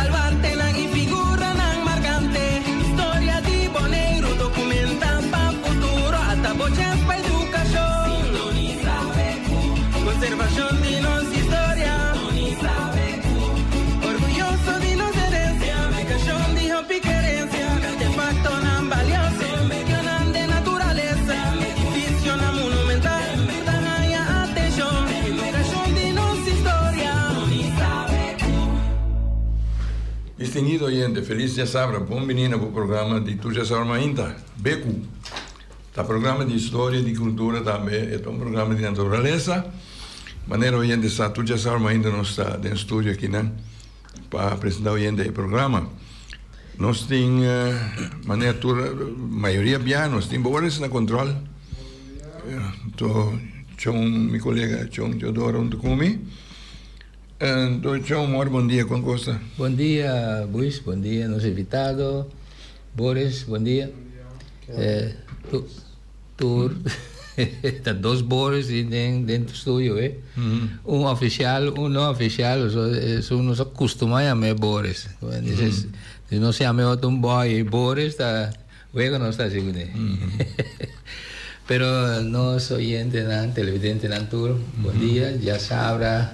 Baluartenan i figuranan markante. Historia di Boneiru dokumentá pa futuro. Ata bo chèns pa edukashon. Sintonisá BQ. Konservashon di nos historia. Sintonisá BQ. Orguyoso di nos herensia. Publikashon di hopi kerensia. Artefaktonan balioso. Medionan den naturalesa. Edifisionan monumental. Tur ta haña atenshon. Edukashon di nos historia. Distinguido oyente, felis djasabra, bon bini na bo programa di Tur Djasabra Mainta, BQ. Ta programa di historia, di cultura tambe, e ta un programa di naturalesa. Manera oyente sa, tur djasabra mainta nos ta den studio akinan pa presenta oyente e programa. Nos tin, manera tur, mayoria bia nos tin Boris na control. To Chon, mi colega Chon Teodoro hunto cu mi. Anto Chon, mor bon dia, con cos ta? Bon dia Buis, bon dia nos invitado Boris, bon dia. Tur ta dos Boris den den studio eh. Un oficial, un no oficial, so esun nos a custuma yama e Boris. Si nos yama e otro un boy Boris ta wega nos ta haci cune. Pero nos oyentenan, televidentenan tur, bon dia, djasabra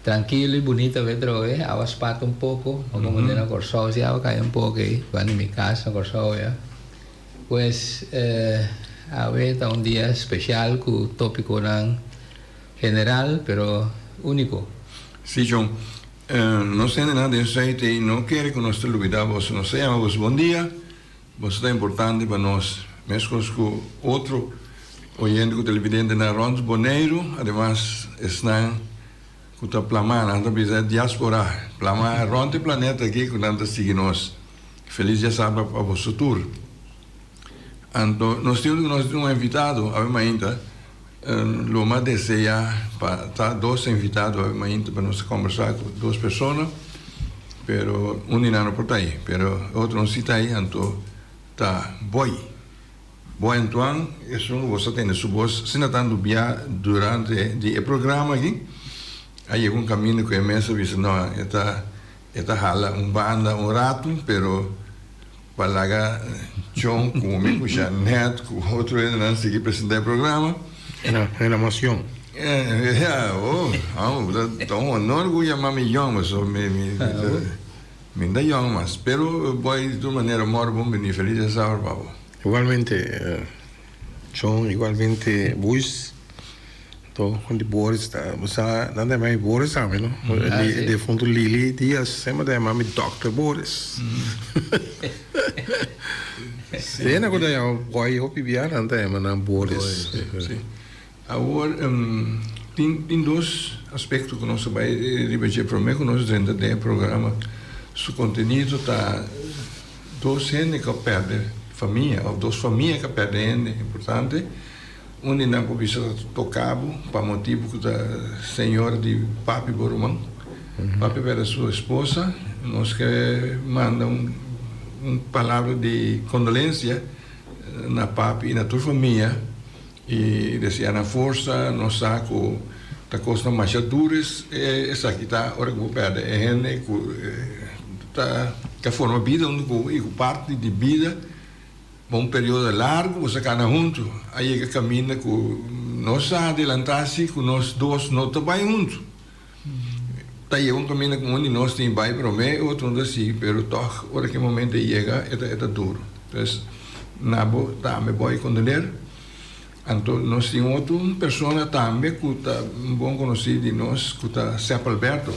trankilo y bunito awe trobe, awa spat un poco, no como den na Corsou si awa cay un poco ey, banda di mi cas na Corsou ya. Pues awe ta un dia special cu topiconan general pero unico. Si John, nos hendenan den Zuid ey no kere cu nos ta lubida boso, nos ta yama boso bon dia, boso ta importante pa nos, mescos cu otro oyente cu televidentenan rond Boneiru, ademas esnan cu ta plama, nan ta bisa diaspora, plama rond e planeta aki cu nan ta sigui nos. Felis djasabra pa boso tur. Anto nos tin nos tin un invitado awe mainta. Lo mas desea pa ta dos invitado awe mainta pa nos combersa cu dos persona, pero un di nan no por ta ahi, pero e otro un si ta ahi, anto ta Boy. Boy Antoine, esun cu boso a tende su bos asina tanto bia durante di e programa aki, a yega un caminda cu e mes a bisa no e ta E ta hala un banda un ratu, pero pa laga John ku mi ku Jeanette ku otro hendenan sigui presenta e programa. Na emocion. Ya, oh, amo, ta un honor ku yama mi John, pasobra mi mi mi no ta yòn mas. Pero boy, di tur manera mor bon bini, felis dia sabra pa bo. Igualmente John, igualmente Buis. To con di Boris ta bo sa nan ta yama mi Boris tambe no e defunto Lili Diaz semper ta yama mi Doctor Boris si hende cu ta yama boy hopi bia nan ta yama nan Boris. Si awor tin tin dos aspecto cu nos ta bay riba dje prome cu nos drenta den e programa su contenido ta dos hende cu a perde famia of dos famia cu a perde hende importante. Un di nan por bisa ta toca bo pa motibu cu ta señora di papi bo ruman. Papi perde su esposa. Nos ke manda un un palabra di condolencia na papi y na tur famia y desea nan forsa. Nos sa cu ta cosnan masha duro esaki ta ora cu bo perde e hende cu ta ta forma bida hunto cu bo y cu parti di bida. Pa un periodo largu boso a kana huntu. A yega kaminda ku nos a adelantá si ku nos dos no ta bai huntu. Ta yega un kaminda ku un di nos tin bai promé, e otro no ta sigui, pero tòg ora ku e momento a yega e ta e ta duru. Entonces na bo tambe bo a kondoler. Anto nos tin otro un persona tambe ku ta un bon konosí di nos ku ta Sep Alberto.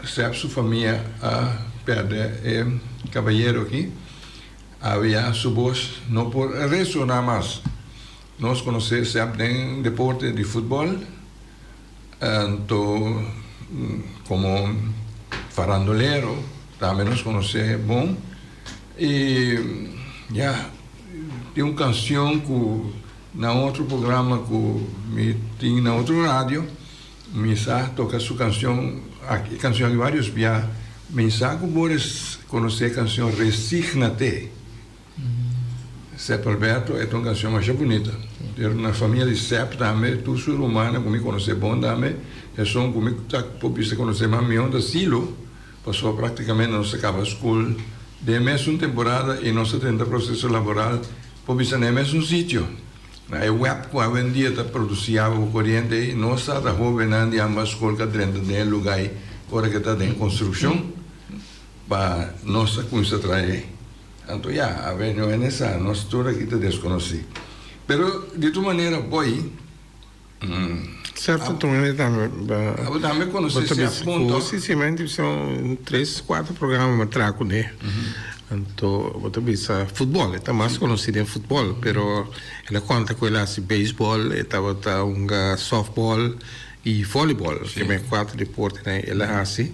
Sep su famia a pèrdè e kabayero aki. Awe ya su bos no por resoná mas. Nos konosé Sep den deporte di futbòl, anto komo farandolero tambe nos konosé bon. I ya, tin un kansion ku na otro programa ku mi tin na otro radio. Mi sa toca su cancion aki, e cancion aki varios bia. Mi sa cu Boris conoce e cancion Resignate. Sep Alberto, e ta un cancion masha bunita. Pero na famia di Sep tambe, tur su rumannan cu mi conoce bon tambe, esun cu mi ta por bisa conoce mas mihor ta Silo. Pasobra práktikamente nos a kaba skol den e mesun temporada i nos a drenta proseso laboral por bisa na e mesun sitio. Na e web ku awendia ta produsí awa ku koriente ei, nos sa ta hóbennan di ambas skol ku a drenta den e lugá ei ora ku e ta den konstrukshon pa nos a kuminsá traha ei. Anto ya, awe no hende sa, nos tur aki ta deskonosí. Pero di tur manera Boy. Sèrto tur hende tambe Abo tambe konosé bo ta si a bisa punto. ku si si men bisa un tres kuater programa mi a traha kuné. Anto bo ta bisa futbòl e ta mas konosí den futbòl pero el a konta ku el a hasi beisbòl e tabata hunga sòftbòl i vòlibòl ke men kuater deportenan el a hasi.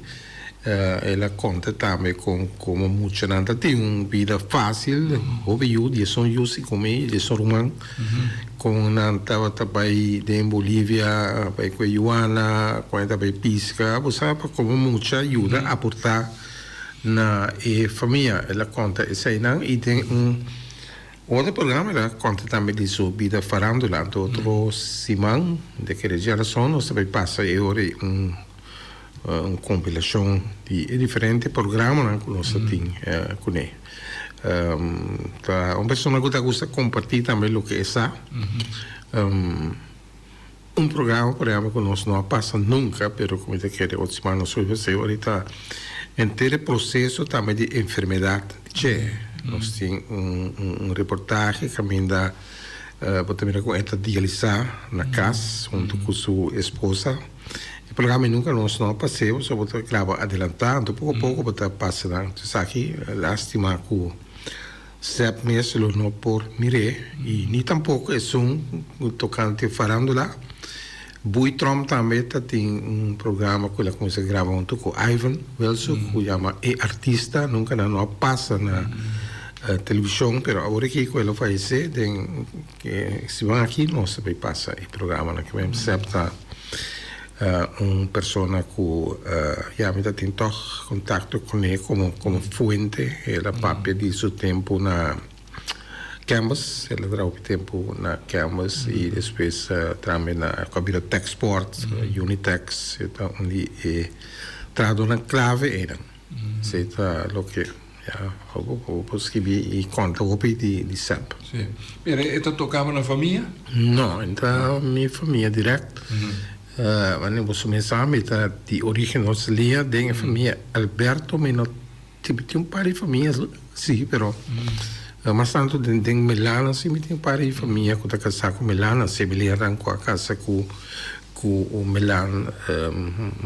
El a konta tambe kon komo muchanan ta tin un bida fásil, hopi yu, dieson yu si komi, dieson ruman, kon nan tabata bai den Bolivia, bai ku e yuana, kon e ta bai piska, bo sa pa komo mucha yuda aportá na e famia. El a konta eseinan i den un otro programa el a konta tambe di su bida farándula. Anto otro siman, de kere djarason, nos ta bai pasa e ora ei un. Un kompilashon di e diferente programanan ku nos ta tin kuné. Ta un persona ku ta gusta kompartí tambe loke e sa. Un programa por ehèmpel ku nos no a pasa nunka pero ku mi ta kere otro siman nos por hasi ora ta henter e proseso tambe di enfermedat di Che. Nos tin un reportahe kaminda bo ta mira ku e ta dialisá na kas huntu ku su esposa. E programa nunca nos no a pas'é, pasobra bo ta graba adelantá, anto poko poko bo ta pasa nan. Esaki lastima ku Sep mes lo no por mir'é i ni tampoko esun tokante farándula. Bui Tromp tambe ta tin un programa ku el a kuminsá graba huntu ku Ivan Wilson ku yama E Artista. Nunca nan no a pasa na televishon, pero awor aki ku el a fayesé den Siman aki nos ta bay pasa e programanan ke men Sep ta un persona ku ya mi ta tin tog kontakto kuné komo komo fuente. El a papia di su tempu na Canvas, el a traha hopi tempu na Canvas i despues tambe na ku a bira Texport, Unitex, e ta un di e trahadónan klave einan. Esei ta loke Ya, bo por skibi i konta hopi di sèp. Sí. Pero e ta toka bo na famia? No, e ta mi famia dirèkt. Wanneer bo su mes sa mi ta di orígen nos lia den e famia Alberto mi no tin un par di famia si pero mas tantu den Melana si mi tin un par di famia ku ta kasá ku Melana Sebelianan ku a kasa ku Ku un melan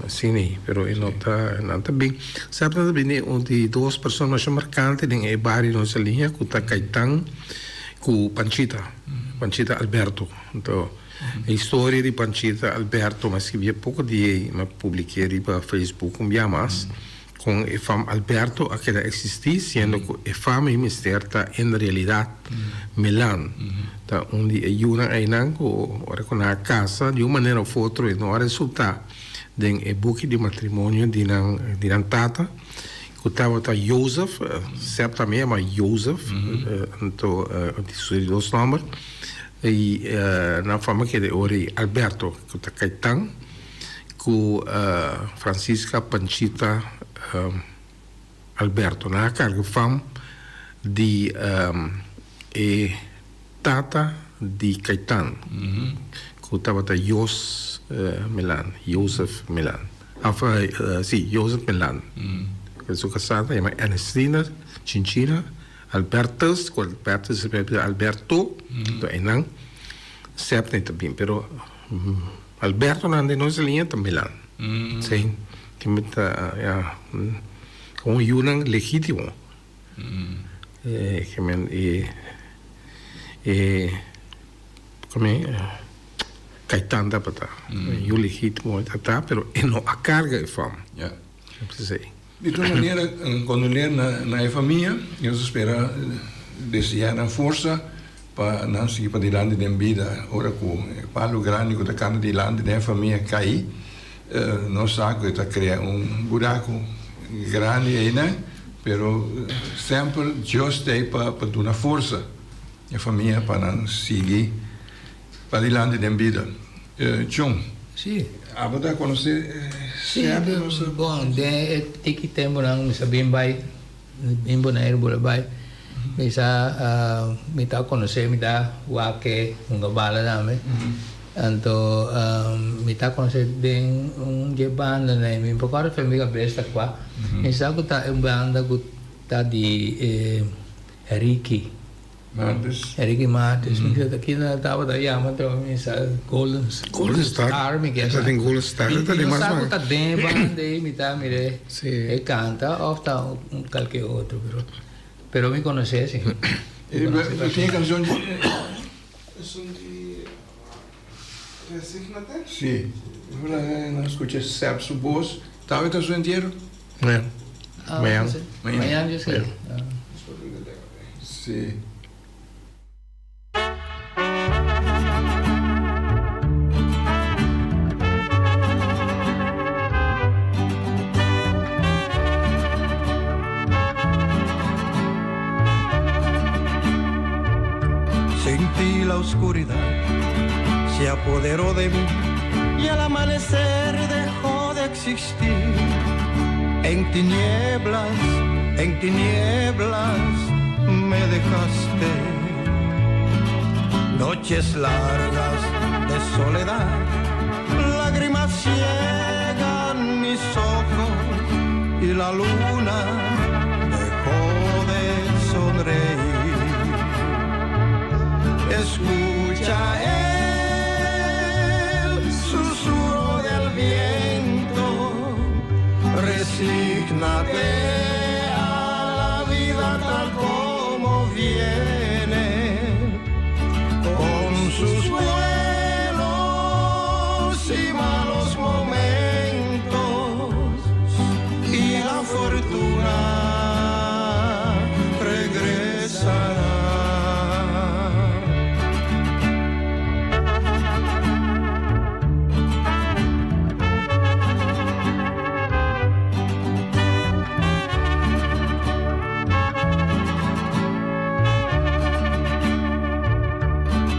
asina ei, pero e no ta, nan ta bin. Sèp nan ta bini un di dos persona masha markante den e bario nos Saliña ku ta Kaitan ku Panchita, Panchita Alberto. Anto e historia di Panchita Alberto mi a skibí e poko dia ei, mi a publik'é riba Facebook un bia mas. Kon e fam Alberto a keda eksistí siendo ku e fam ei mester ta en realidat Milan? Ta un di e yunan einan ku ora ku nan a kasa di un manera òf otro e no a resultá den e buki di matrimonio di nan di nan tata ku tabata Jozef, Sep tambe yama Jozef, anto di su di dos nòmber i nan fam a keda e ora ei Alberto ku ta Kaitan. Ku Francisca Panchita Alberto. Nan a karga fam di e tata di Caitan, ku tabata Jos Milan, Joseph Milan. Of si, Joseph Milan. Su kasá ta yama Ernestina Chinchina Albertus, ku Albertus Alberto, to einan Sepney ta bin, pero. Alberto nan den nos liña ta Milan. Sí. Tin mi ta ya un yunan legítimo. E men e e kome Caitan tabata. Yu legítimo e ta ta pero e no a karga e fam. Ya. Sí. Di tur manera kondoleer na e famia i nos ta spera deseá nan forsa pa nan sigui padilanti den bida. Ora ku e palu grandi ku ta kanta dilanti den e famia kai, nos sa ku e ta krea un buraku grandi einan, pero semper Dios ta ei pa duna forsa e famia pa nan sigui padilanti den bida. Chon. Sí. Abo ta konosé Sí, Sèp nos? bon, den e tiki tempunan mi sa bin bai, bin Boneiru bula bai, mi sa mi ta konosé, mi ta wak e hunga bala tambe. Anto mi ta konosé den un dje bandanan ei, mi por kòrda fen mi kabes ta kua, mi sa ku ta e banda ku ta di Ricky. Martes. Ricky Martes. Mi ta kina tabata yama trobe mi sa Golden Golden Star. Star mi ke sa. Ta den Golden Star. Mi Ta den no mas sa ku mas. ta den e banda ei mi ta mir'é Sí. e kanta òf ta un kalke otro pero pero mi konosé si. E tin e kanshon di esun di Resígnate? Sí. Nan skucha Seb su bos. Tawe ta su entiero? Mañan. Mañan. Mañan yo sí. Sí. Sentí la oscuridad se apoderó de mí y al amanecer dejó de existir. En tinieblas, en tinieblas me dejaste. Noches largas de soledad, lágrimas ciegan mis ojos y la luna dejó de sonreír. Escucha el susurro del viento, resígnate a la vida tal como viene, con sus buenos y malos momentos, y la fortuna regresará.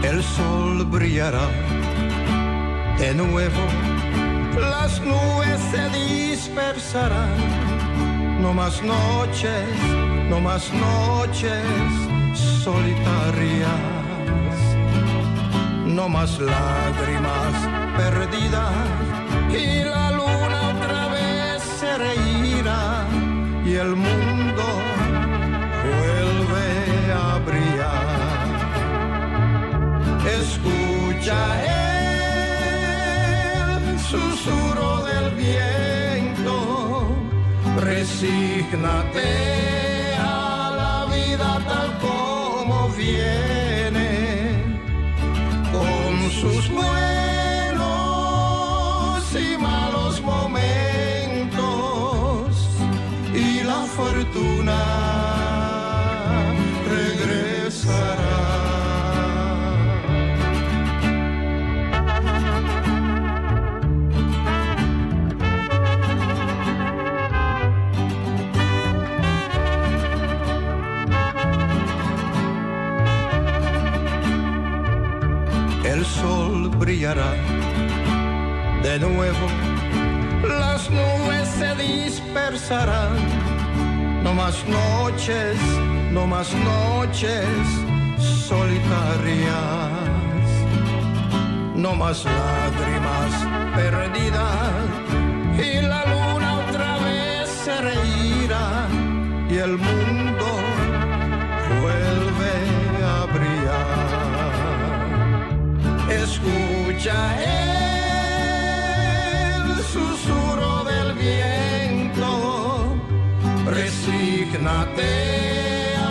El sol brillará de nuevo, las nubes se dispersarán. No más noches, no más noches solitarias, no más lágrimas perdidas y la luna otra vez se reirá y el mundo vuelve a brillar. Escucha el susurro del viento, resígnate a la vida tal como viene, con sus buenos y malos momentos y la fortuna regresará. El sol brillará de nuevo, las nubes se dispersarán. No más noches, no más noches solitarias, no más lágrimas perdidas y la luna otra vez se reirá y el mundo vuelve a brillar. Escucha el susurro del viento, resígnate a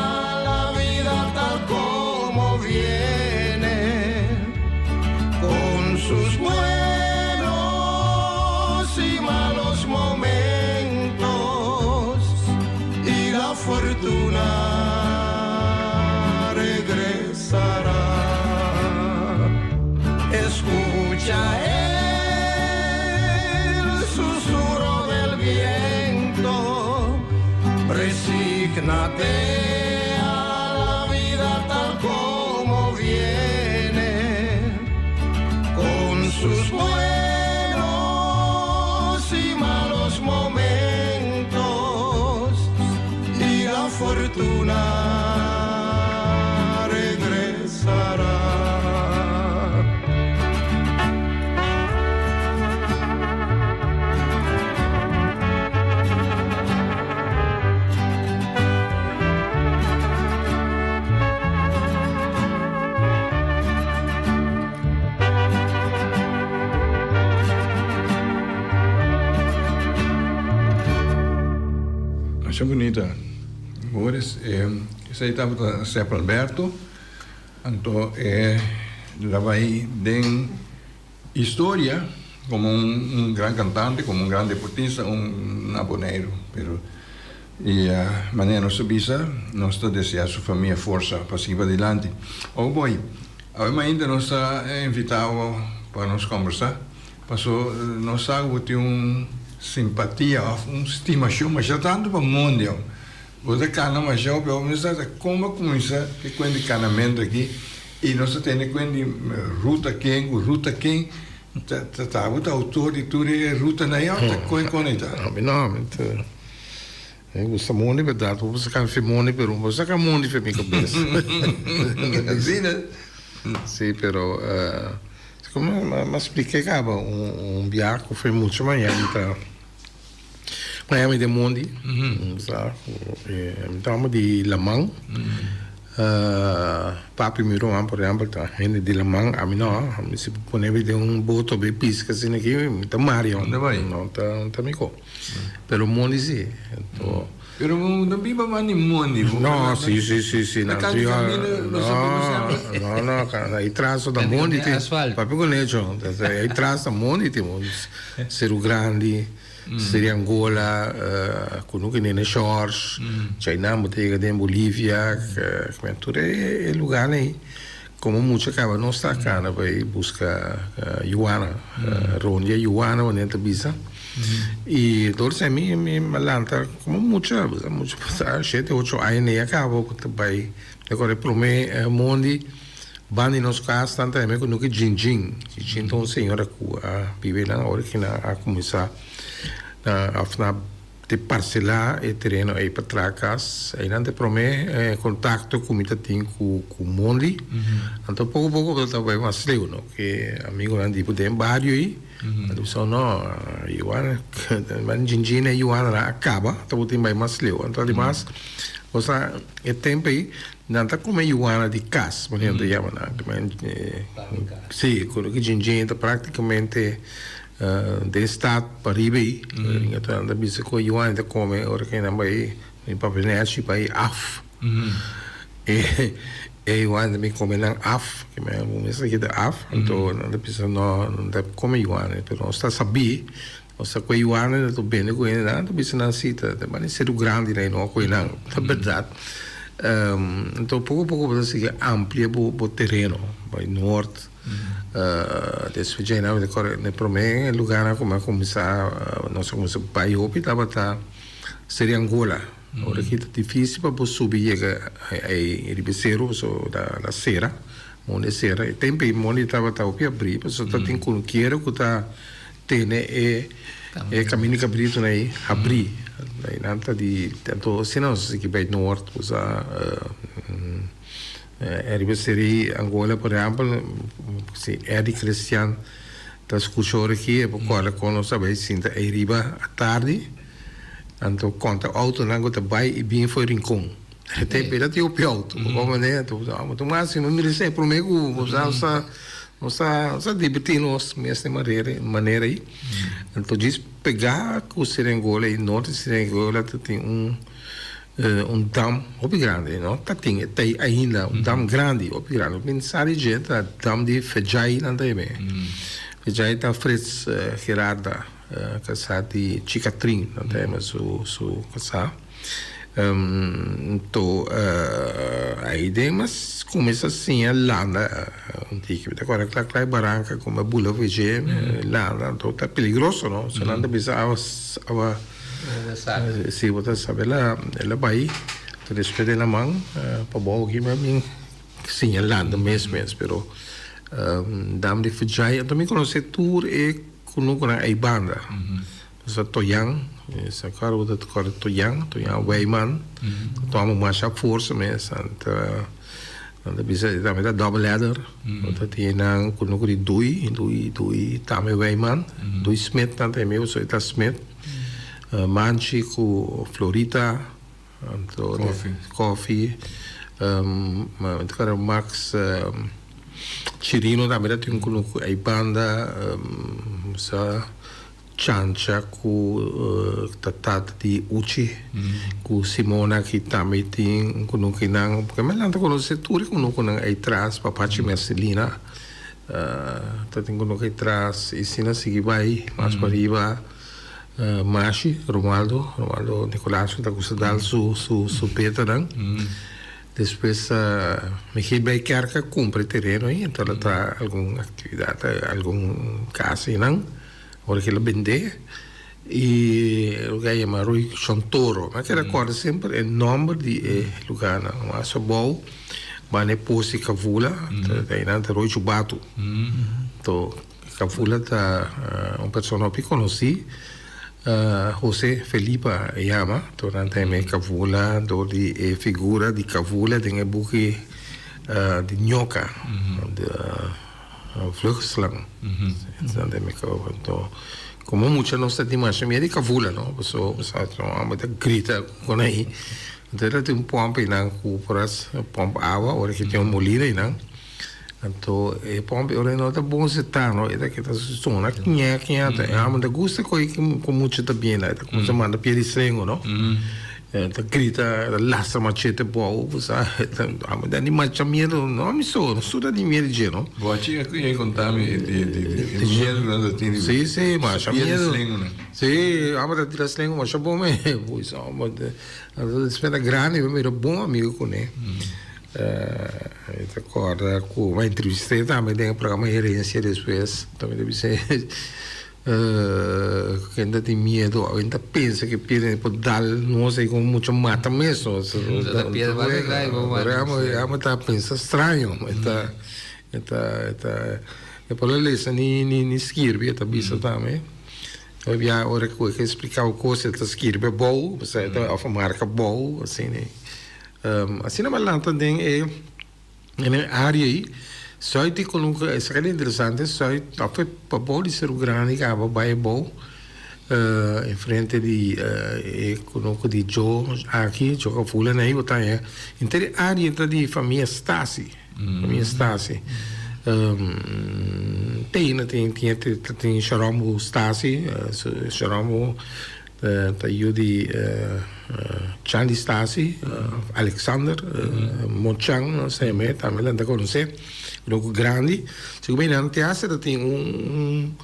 la vida tal como viene, con sus buenos y malos momentos y la fortuna regresará. Escucha el susurro del viento, resígnate a la vida tal como viene, con sus buenos fortuna regresará. Masha bunita. Boris, esei tabata Sepp Alberto, anto e la bai den historia como un gran cantante, como un gran deportista, un na Boneiru, pero y manera nos ta bisa, nos ta desea su famia forsa pa sigui padilanti. Oh boy, awe mainta nos ta invita bo pa nos combersa, paso nos sa cu bo tin un simpatia of un stimacion masha tanto pa mundial. Bo ta cana masha hopi, awor nos ta con bo a cuminsa e cuenta di canamento aki y nos ta tene cuenta di ruta ken cu ruta ken. Ta ta bo ta autor di tur e rutanan ei of ta kon kon ei ta? Mi no, mi ta mi gusta mondi berdad, bo por saca mi fi mondi pero bo por saca mondi fi mi cabes. Asina? Si, pero como mi a splica caba un biaha cu foi mucho maña mi ta Miami den mondi, sa, mi ta homber di laman, papi mi ruman por ehempel ta hende di laman, ami no, ami si bo pone mi den un boto bay pisca asina aki mi ta maria, no ta mi ko, pero mondi si, anto. Pero bo no biba mas ni mondi, bo No, si, si, si, si, na kantu kaminda lo sa biba semper. No, no, no, ai tras ta mondi tin, papia ku necho, ai tras ta mondi tin, Seru Grandi, Seri Angola, Kunuku Nene Shores, Chainan bo ta yega den Bolivia, tur e lugarnan ei, komo mucha kaba nos ta kana pa ei buska yuana, rondia yuana wanneer ta bisa. I dor esei mi mi a lanta komo mucha, mucha shete ocho aña nei a kaba ku ta bai mi a kore prome mondi banda di nos kas nan ta heme ku nuke Jinjin. Jinjin ta un señora ku a biba einan ora ku nan a kuminsá na òf na te parselá e tereno ei pa traha kas. Einan ta e prome kontakto ku mi ta tin ku ku mondi. Anto poko poko ta bai mas leu no ke amigonan di bo den bario ei. Anto bisa no, Yuana, man Jinjin e Yuana nan a kaba, tabatin bai mas leu. Anto ademas, bo sa e tempo ei nan ta kome yuana di kas, manera nan ta yama nan. Si, ku loke Jinjin ta praktikamente den stad pariba ei. Anto nan ta bisa ku yuana ta kome ora ku nan bai mi papia nechi bai af. E yuana ta bin kome nan af, ke men bo mester kita af, anto nan ta bisa no, nan ta kome yuana, pero nos ta sabí, nos ta kue yuana, nan ta bende ku hende, nan ta bisa nan si ta bani seru grandi nan no a kue nan, ta bèrdat. Anto poko poko bo ta sigui amplia bo bo tereno, bai nort, despues djei nan mi ta kòrda e promé lugarnan ku mi a kuminsá, nos a kuminsá bai hopi tabata Seri Angola. Ora ki ta dificil pa bo subi yega ei riba e seru pasobra ta la sera, mondi e sera. E tempo ei mondi tabata hopi abri pasobra ta tin cunukiero cu ta tene e e camino di cabritonan ei habri. Einan ta di tanto asina nos a sigui bai noord bo sa riba e seru ei Angola por ehempel si Eddy Christian ta scucha ora aki e por corda con nos a bai sinta ei riba atardi. Anto konta outonan ku ta bai i bin for Rincon. E tempu ei ta tin hopi outo. Bo por manera anto bo ta bo ta mas si no mira esei promé ku bo sa sa nos ta nos ta dibertí nos mes den manera manera ei. Anto djis pegá ku Serengola ei norte di Serengola ta tin un un dam hopi grandi no ta tin e ta ei ainda un dam grandi hopi grandi. Mi sa di dje ta dam di Fedjai nan ta yam'é. Fedjai ta Frits Gerarda. Kasá di Chikatrin, nan ta yama su su kasá. Anto ai den mas kuminsá siña landa un tiki. Mi ta kòrda kla kla e baranka ku mi a bula for dje landa, anto ta peligroso no. So nan ta bisa awa awa si bo ta sabe el a bai. Anto despues den laman pabou aki mi a bin siña landa mes mes pero dam di Fudjai anto mi konosé tur e. Kunukunan ei banda. Sa Toyan, sa kòrda bo ta kòrda Toyan, Toyan Wijman, ta toma masha forsa mes, anta nan ta bisa e tambe ta double header, bo ta tin nan ku no ku di Dui, Dui, Dui tambe Wijman, Dui Smit nan ta him'é pasobra e ta Smit, Manchi ku Florita, anto Koffie, mi ta kòrda Max Chirino tambe ta tin ku no ku ei banda, sa. Chancha ku ta tata di Uchi ku Simona ki tambe tin un kunukinan porque mi a lanta konosé tur e kunukunan ei tras Papachi Mercelina ta tin kunuku ei tras i asina sigui bai mas pariba Mashi Romualdo Romualdo Nicolaas ku ta gusta dal su su betanan despues mi hei bai kerk a kumpra e tereno ei enton a traha algun aktividat algun kas einan. Ora ke el a bendé e lugar yama Rui Shon Toro. Mi a keda kòrda semper e nòmber di e lugarnan. Mas abou banda e pos di Kavula, ta einan ta Rui Chubatu. Anto Kavula ta un persona hopi konosí, Jose Felipa e yama. Anto nan ta yam'é Kavula dor di e figura di Kavula den e buki di Ñoka. Vluchtslang. Anto, como mucha nos ta tin masha miedo di kavula, no? Paso, sa, amo ta grita con ahí. Anto era tin un pomp einan cu por a pomp awa ora ki tin un molina einan. Anto e pomp ora no ta bon seta, no? E ta keda sona kiña kiña. E amo ta gusta cu cu mucha ta bien, e ta cuminsa manda pia di slengo, no? E ta grita, e ta lastra machete bou, bo sa, ami ta di masha miedu, no ami so, nos tur ta di miedu dje, no? Bo a chega ku e konta mi di e miedu ku nan ta tin di Si, si, masha pia di miedu. slengunan. Si, ami ta tira slengu masha bon me, bo sa, despues ta grandi mi bira bon amigu kuné. Mi ta kòrda ku mi a entrevist'é tambe den e programa Herencia despues, tambe ta bis'é. Ken ta tin miedo awe ta pensa ke piedra por dal nos ei como mucha mata mes nos. Amo ta pensa straño e ta e ta e ta e por a lesa ni ni skirbi e ta bisa tambe. Hopi bia ora ku e ke splika un kos e ta skirbi abou pasobra e ta of a marka abou asina. Asina mi a lanta den e. Den e área ei, Zuid di Columbia, esaki ta interesante, Zuid òf e pabou di Seru Grandi kaba bai abou, enfrente di e kunuku di Joe aki, Joe Kafula ei bo ta haña henter e área ta di famia Stasi, famia Stasi. Te ainda tin tin tin Sharombo Stasi, Sharombo. Ta yu di Chan di Stasi, Alexander Mochan nos ta yam'é, tambe nan ta konosé, loku grandi. Si ku mi nan te hasta ta tin un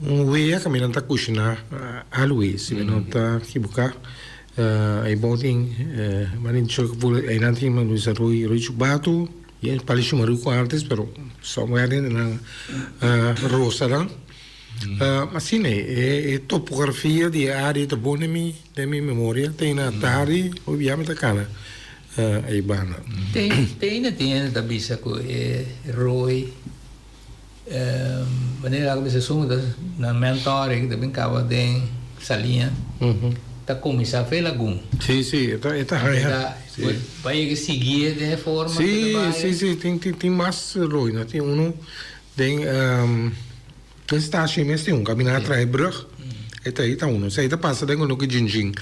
un wea kaminda nan ta kushiná alwe, si mi no ta kibuká. Ei bou tin einan tin Luisa Rui Rui Chubatu, Pali Shumaruku antes, pero somewhere den nan rosa nan. Asina e topografia di e área ta bon den mi den mi memoria. Te na tardi hopi bia mi ta kana ei banda. Te ainda tin hende ta bisa ku e rooi manera ku bisa esun ku ta na mentor ta bin kaba den Saliña ta kuminsá fe lagun. Si si e ta e ta haña. Bo a yega siguié den e forma ku ta bai. Si si tin tin mas rooi no tin unu Den den stashen mes tin un kaminda a trahe brug e ta ei ta uno esei ta pasa den kunuku Jinjin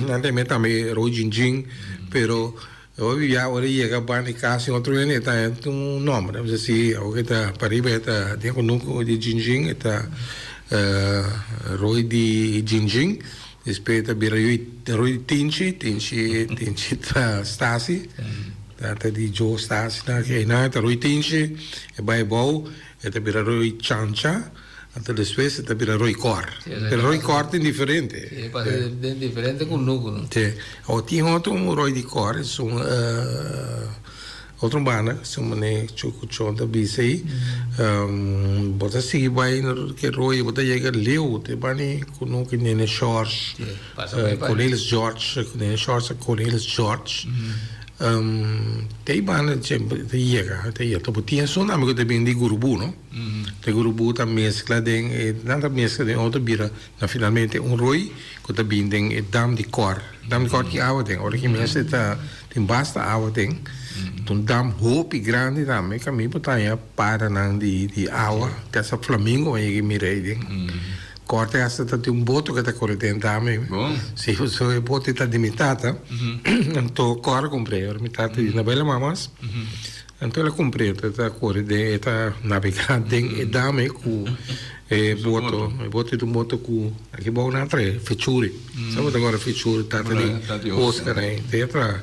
nan ta yama tambe roi Jinjin pero hopi bia ora e yega banda di kas tin otro hende e ta un nomber nan bisa si awor e ta pariba e ta den kunuku di Jinjin e ta roi di Jinjin despues e ta bira roi di Tinchi Tinchi Tinchi ta Stasi. Ta di Joe Stasi nan aki einan ta roi Tinchi e bai abou e ta bira roi Chancha anto despues e ta bira roi Cor pero roi Cor tin diferente. Si e pasa den diferente kunuku no. Si awor tin otro un roi di Cor esun otro banda esun mane Chuco Chon ta bisa ei bo ta sigui bai ke roi bo ta yega leu te bani kunuku Nene George Cornelis George Nene George Cornelis George. Te ei banda ta yega, ta yega. Bo tin esun tambe ku ta bin di Gurubú, no? Te Gurubú ta meskla den e, nan ta meskla den otro bira na finalmente un roi ku ta bin den e dam di Kòr. Dam di Kòr tin awa den. Ora ki mester ta tin basta awa den. Ta un dam hopi grandi tambe ku ami por ta haña paranan di awa. Te hasta flamingo a yega mira ei den. Kòrte hasta ta tin un boto ku ta kore den dam ei. Si, pasobra e boto ei ta di mi tata. Anto Kòr a kumpr'é. Ora mi tata di no bai lamá mas. Anto el a kumpr'é. E ta kore den, e ta nabegá den e dam ei ku e boto. E boto ei ta un boto ku aki bou nan a trae fechuri. Sa bo ta kòrda fechuri tata di Oscar ei. E traha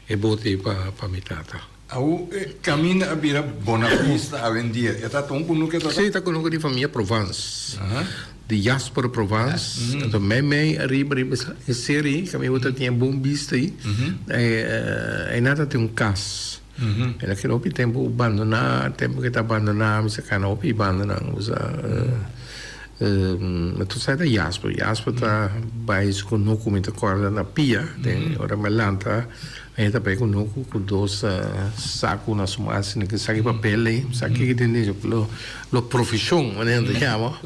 e boto ei pa mi tata. Awo e kaminda a bira Bonavista awendia. E ta un kunuku e ta? Sí, ta kunuku di famia Provence. Di Jasper Provence. Anto mei mei ariba riba e seri kaminda bo ta tin e bon bista ei, einan ta tin un kas. El a keda hopi tempu bandoná, tempu ke ta bandoná mi sa kana hopi bandanan. Bo sa, tur sa ta Jasper. Jasper ta bai su kunuku mi ta kòrda na pia den ora mi a lanta. E ta bai ku nuku ku dos saku na su man asina ke saki papel ei saki ki tin den lo lo profeshon manera nan ta yama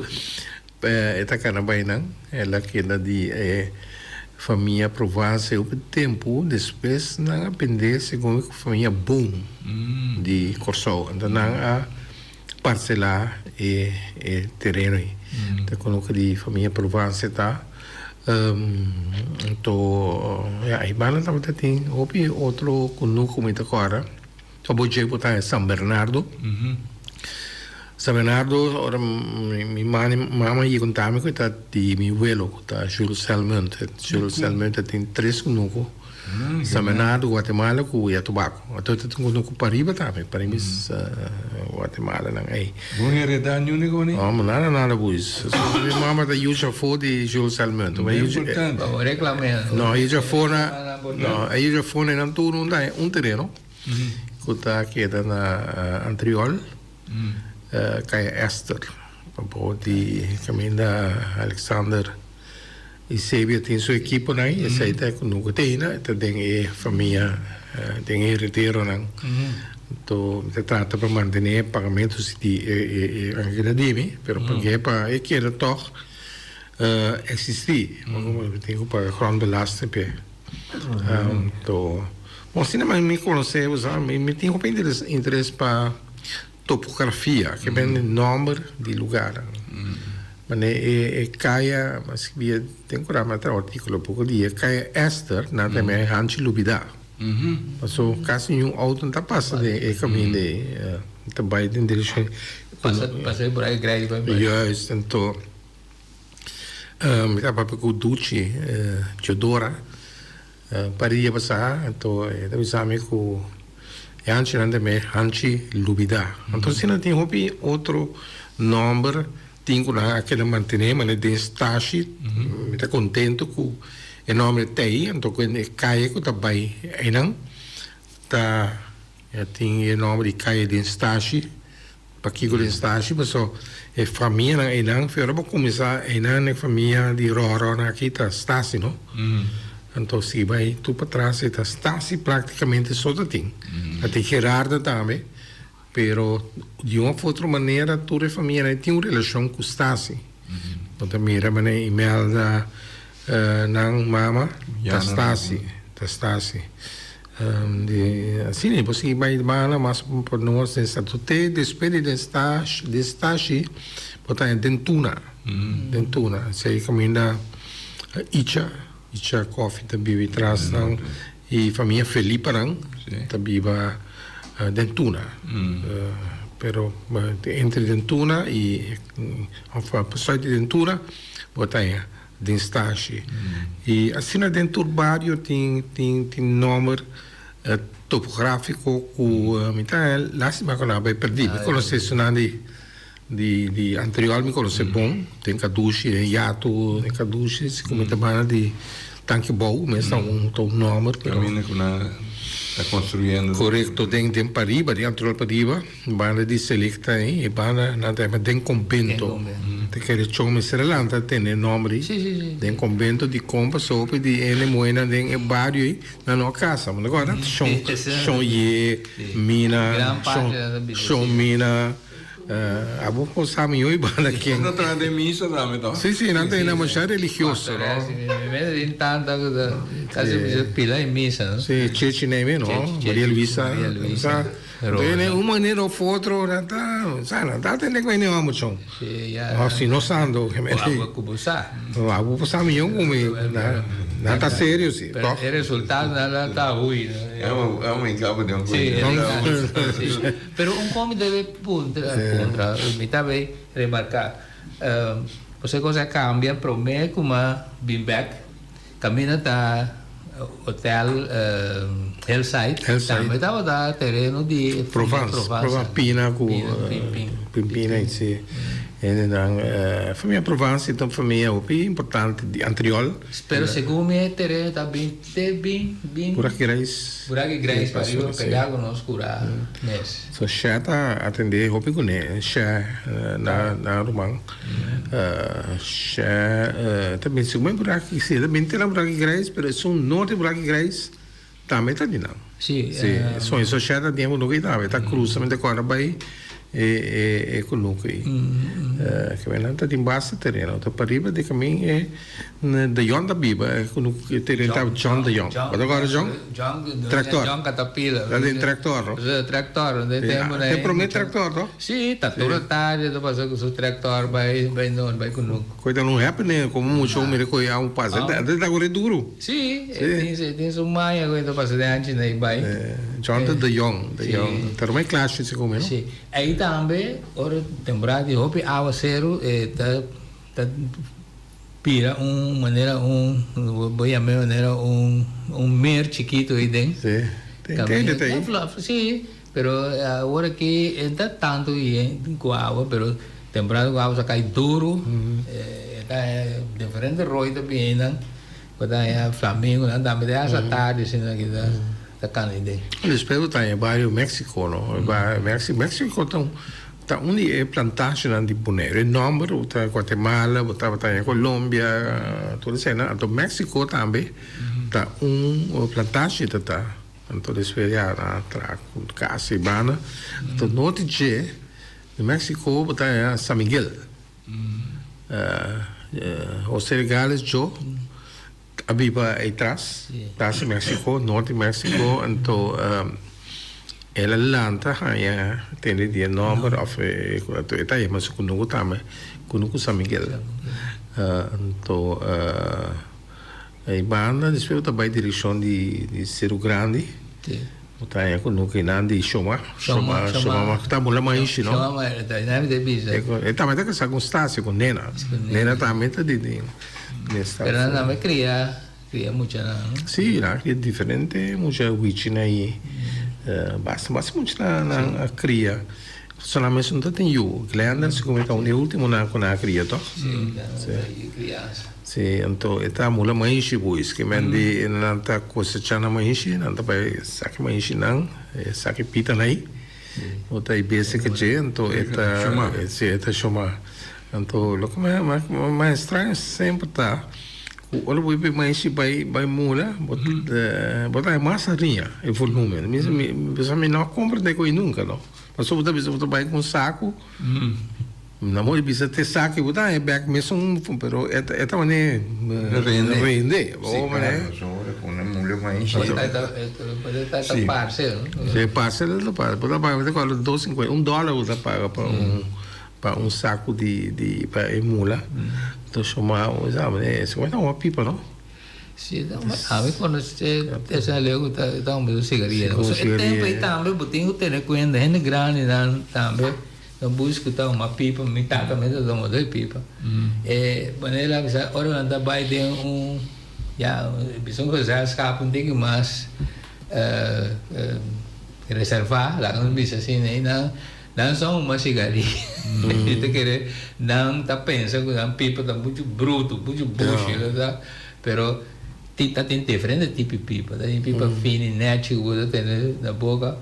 e ta kana bai nan el a keda di e famia Provence hopi tempu despues nan a bende segun ku famia Boom di Kòrsou anto nan a parcelá e e tereno ei. Ta kono ku di famia Provence ta. Anto ya ei banda tabata tin hopi otro kunuku mi ta kòrda. Abo dje ku ta San Bernardo. San Bernardo ora mi mama yega konta mi ku e ta di mi welo ku ta Jules Selmunt. Jules Selmunt a tin tres kunuku. San Bernardo, Guatemala ku ya Tobago. Anto ta tin kunuku pariba tambe, pariba is Guatemala nan ei. Bo heredá niun di koni? No, nada nada boeis. Mi mama ta yucha afó di Jules Selmunt. Muy importante. Bo reklam'é. No, yucha afó na, no, e yucha afó na nan tur un un tereno ku ta keda na Antriol, Kaya Esther, pabou di kaminda Alexander. Eusebio tin su ekiponan i esei ta ku nunka ta hina, e ta den e famia, den e herederonan. Anto mi ta trata pa mantené e pagamentu si di e anke ta di mi, pero pag'é pa e keda tòg eksistí. Mi tin ku paga grondbelasting p'e. Anto, bon asina mi konosé, bo sa, mi tin hopi interes pa. Topografia, ke men nòmber di lugarnan. Mane e kaya, mi a skibí den koran, mi a traha un artíkulo poko dia, kaya Esther, nan ta yama e Hanchi Lubidá. Paso kasi niun outo no ta pasa den e kaminda ei, ta bai den direkshon. Pasa pasa por ai grei bai bai. Juist, anto mi ta papia ku Duchi Teodora. Un par di dia pasá, anto e ta bisa mi ku e hanchinan ta me hanchi lubidá. Anto asina tin hopi otro nòmber tin ku nan a keda mantené manera den stashi. Mi ta kontentu ku e nòmber ta ei, anto ku e kaye ku ta bai einan ta tin e nòmber di kaye den stashi. Pakiko den stashi? Paso e famianan einan, fi ora bo kuminsá einan e famia di Ròrònan aki ta Stasi no? Anto si bai tur patras e ta Stasi praktikamente so ta tin. Ta tin Gerardo tambe, pero di un of otro manera tur e famianan ei tin un relashon ku Stasi. Bo ta mira manera Imelda nan mama ta Stasi, ta Stasi. Di asina e por sigui bai banda mas por nos den Santo Te despues di den Stashi den Stashi bo ta den Tuna den Tuna esei kaminda Icha Icha Koffie ta bibi tras nan y famia Felipanan ta biba den Tuna pero entre den Tuna y of pasoi di den Tuna bo ta den stashi. I asina den tur bario tin tin tin nomber topografiko ku mi ta lastima ku nan a bai perdí. Mi konosé esunnan di di di anterior mi konosé bon, den Kadushi, den Yatu, den Kadushi si ku mi ta banda di Tanki Bou mes ta un ta un nomber pero. Kaminda ku nan. Ta construyendo. Correcto, den den pariba, den anterior pariba, banda di Selecta ei, e banda nan ta yama den convento. Ta kere chon mester a lanta tene e nomber ei. Den convento di con pasobra di hende muhernan den e bario ei nan no a casa. Bo ta acorda? Shon Shon Ye, Mina, Shon Shon Mina. Abo por sa mi hoy banda ken. Nan ta traha den misa tambe to? Si si, nan ta hende masha religioso no. Mi mester tin tanta ku ta kasi bisa pila e misa no. Si, Chechi Neme no, Maria Luisa. Maria Luisa. Entonces un manera of otro nan ta, sa nan ta atende ku hende homber chon. Si, ya. Of si no sando. Abo ku bo sa. Abo por sa miho ku mi. Nan ta serio si. Pero e resultado nan ta hui. Amo hinka bo den un cuento. Si. Pero un con mi debe puntra, puntra, mi ta bay remarca, pasobra e cosa a cambia prome cu m'a bin bek, caminda ta hotel Hillside, tambe tabata tereno di Provence, Provence, Pina cu Pimpina y si. Hendenan, famia Provence ta un famia hopi importante di Antriol. Pero segun mi e tereno ta bin te bin bin. Buraki Grijs. Buraki Grijs pa riba pega ku nos kura mes. So Shè ta atendé hopi kuné Shè na na ruman Shè ta bin segun mi Buraki si ta bin te na Buraki Grijs pero esun norte Buraki Grijs Tambe ta di nan. Sí. Sí, so eso shèt a den kunuku ei tambe ta krusa mi ta kòrda bai e e e kunuku ei. Ke nan ta tin basta tereno. Ta pariba di kamin e De Jong ta biba e kunuku e tereno ta John De Jong. Bo ta kòrda John? John Tractor. John Caterpillar. Ta den tractor no? Sí, tractor. Den tempu E promé tractor no? Sí, ta tur tardi ta pasa ku su tractor bai bai noord bai kunuku. Koe ta un happening komo mucho mira koe a un pasa. Ta ta kore duru. Sí, e tin e tin su maña koe ta pasa den anchi na e bai. John ta de Jong, de Jong. Ta ruma e klasje si kome no? Sí. Ei tambe ora temporada di hopi awaseru e ta ta bira un manera un bo yam'e manera un un mer chikito ei den. Sí. Tin hende ta ei. Sí. Pero awor aki e ta tantu yen ku awa pero temporada ku awa sa kai duru e ta diferente roi ta bini einan ku ta haña flamingonan tambe te hasta tardi asina ki ta ta kana aden. Despues bo ta haña bario Mexico no Mexico ta un ta un di e plantashinan di Bonaire e nomber bo ta Guatemala bo tabata haña Colombia tur eseinan anto Mexico tambe ta un plantashi ta ta. Anto despues ya nan a traha ku kas i banda. Anto noti dje di Mexico bo ta haña San Miguel. Jose Regales Djo a biba ei tras, tras di Mexico, nort di Mexico. Anto el a lanta haña tende di e nomber of e ta yama su kunuku tambe, kunuku San Miguel. Anto. Ei banda despues bo ta bai direkshon di di Seru Grandi. Sí. Bo ta haña ku nukinan di Shoma. Shoma, Shoma. Shoma ta mula maishi no? Shoma maishi, ta nami ta bisa. E tambe ta kasá ku Stasia, ku Nena. Nena tambe ta di di di Stasia. Pero nan tambe kria, kria muchanan no? Sí, nan a kria diferente mucha wichinan ei. Basta, basta muchanan nan a kria. Solamente no ta tin yu. Glenda segun mi ta un di e ultimonan ku nan a kria tòg? Sí, nan a kriansa. Sí, anto e ta mula maishi boys, ke men di nan ta kosecha nan maishi, nan ta bai saki maishinan, e saki pitanan ei, bo ta e bese ke dje, anto e ta, sí, e ta shoma. Anto loke mas estraño semper ta ku ora bo bai maishi bai bai mula, bo bo ta haña mas hariña, e volumen. Mi mi no a komprende ku ei nunka no, pasobra bo ta bisa bo ta bai ku un saku. Na modo di bisa te sa ki bo ta haña bek mesun pero e ta e ta mane Rende. rende Sí, bo mane claro, so ora pone mule maishi. Ta parse no? Si parse ta parse bo ta paga mi ta kòrda dos sinkuenta un dòler bo ta paga pa un pa un saku di di pa e mula enton shoma sa mane si ta un pipa no. Si ami konosé esnan leu ku ta ta un sigaria. E tempu ei tambe bo tin ku tene kuenta hende grandinan tambe. No busca ta huma pipa, mi tata mes ta tuma doi pipa. E manera a bisa ora nan ta bai den un ya bisa un gezelschap un tiki mas reserva, laga nos bisa asina, i nan nan sa huma sigaria. I ta kere nan ta pensa ku nan pipa ta muchu bruto, muchu bushi, pero. Tin ta tin diferente tipo di pipa. Ta tin pipa fini nechi ku bo ta tene na boka,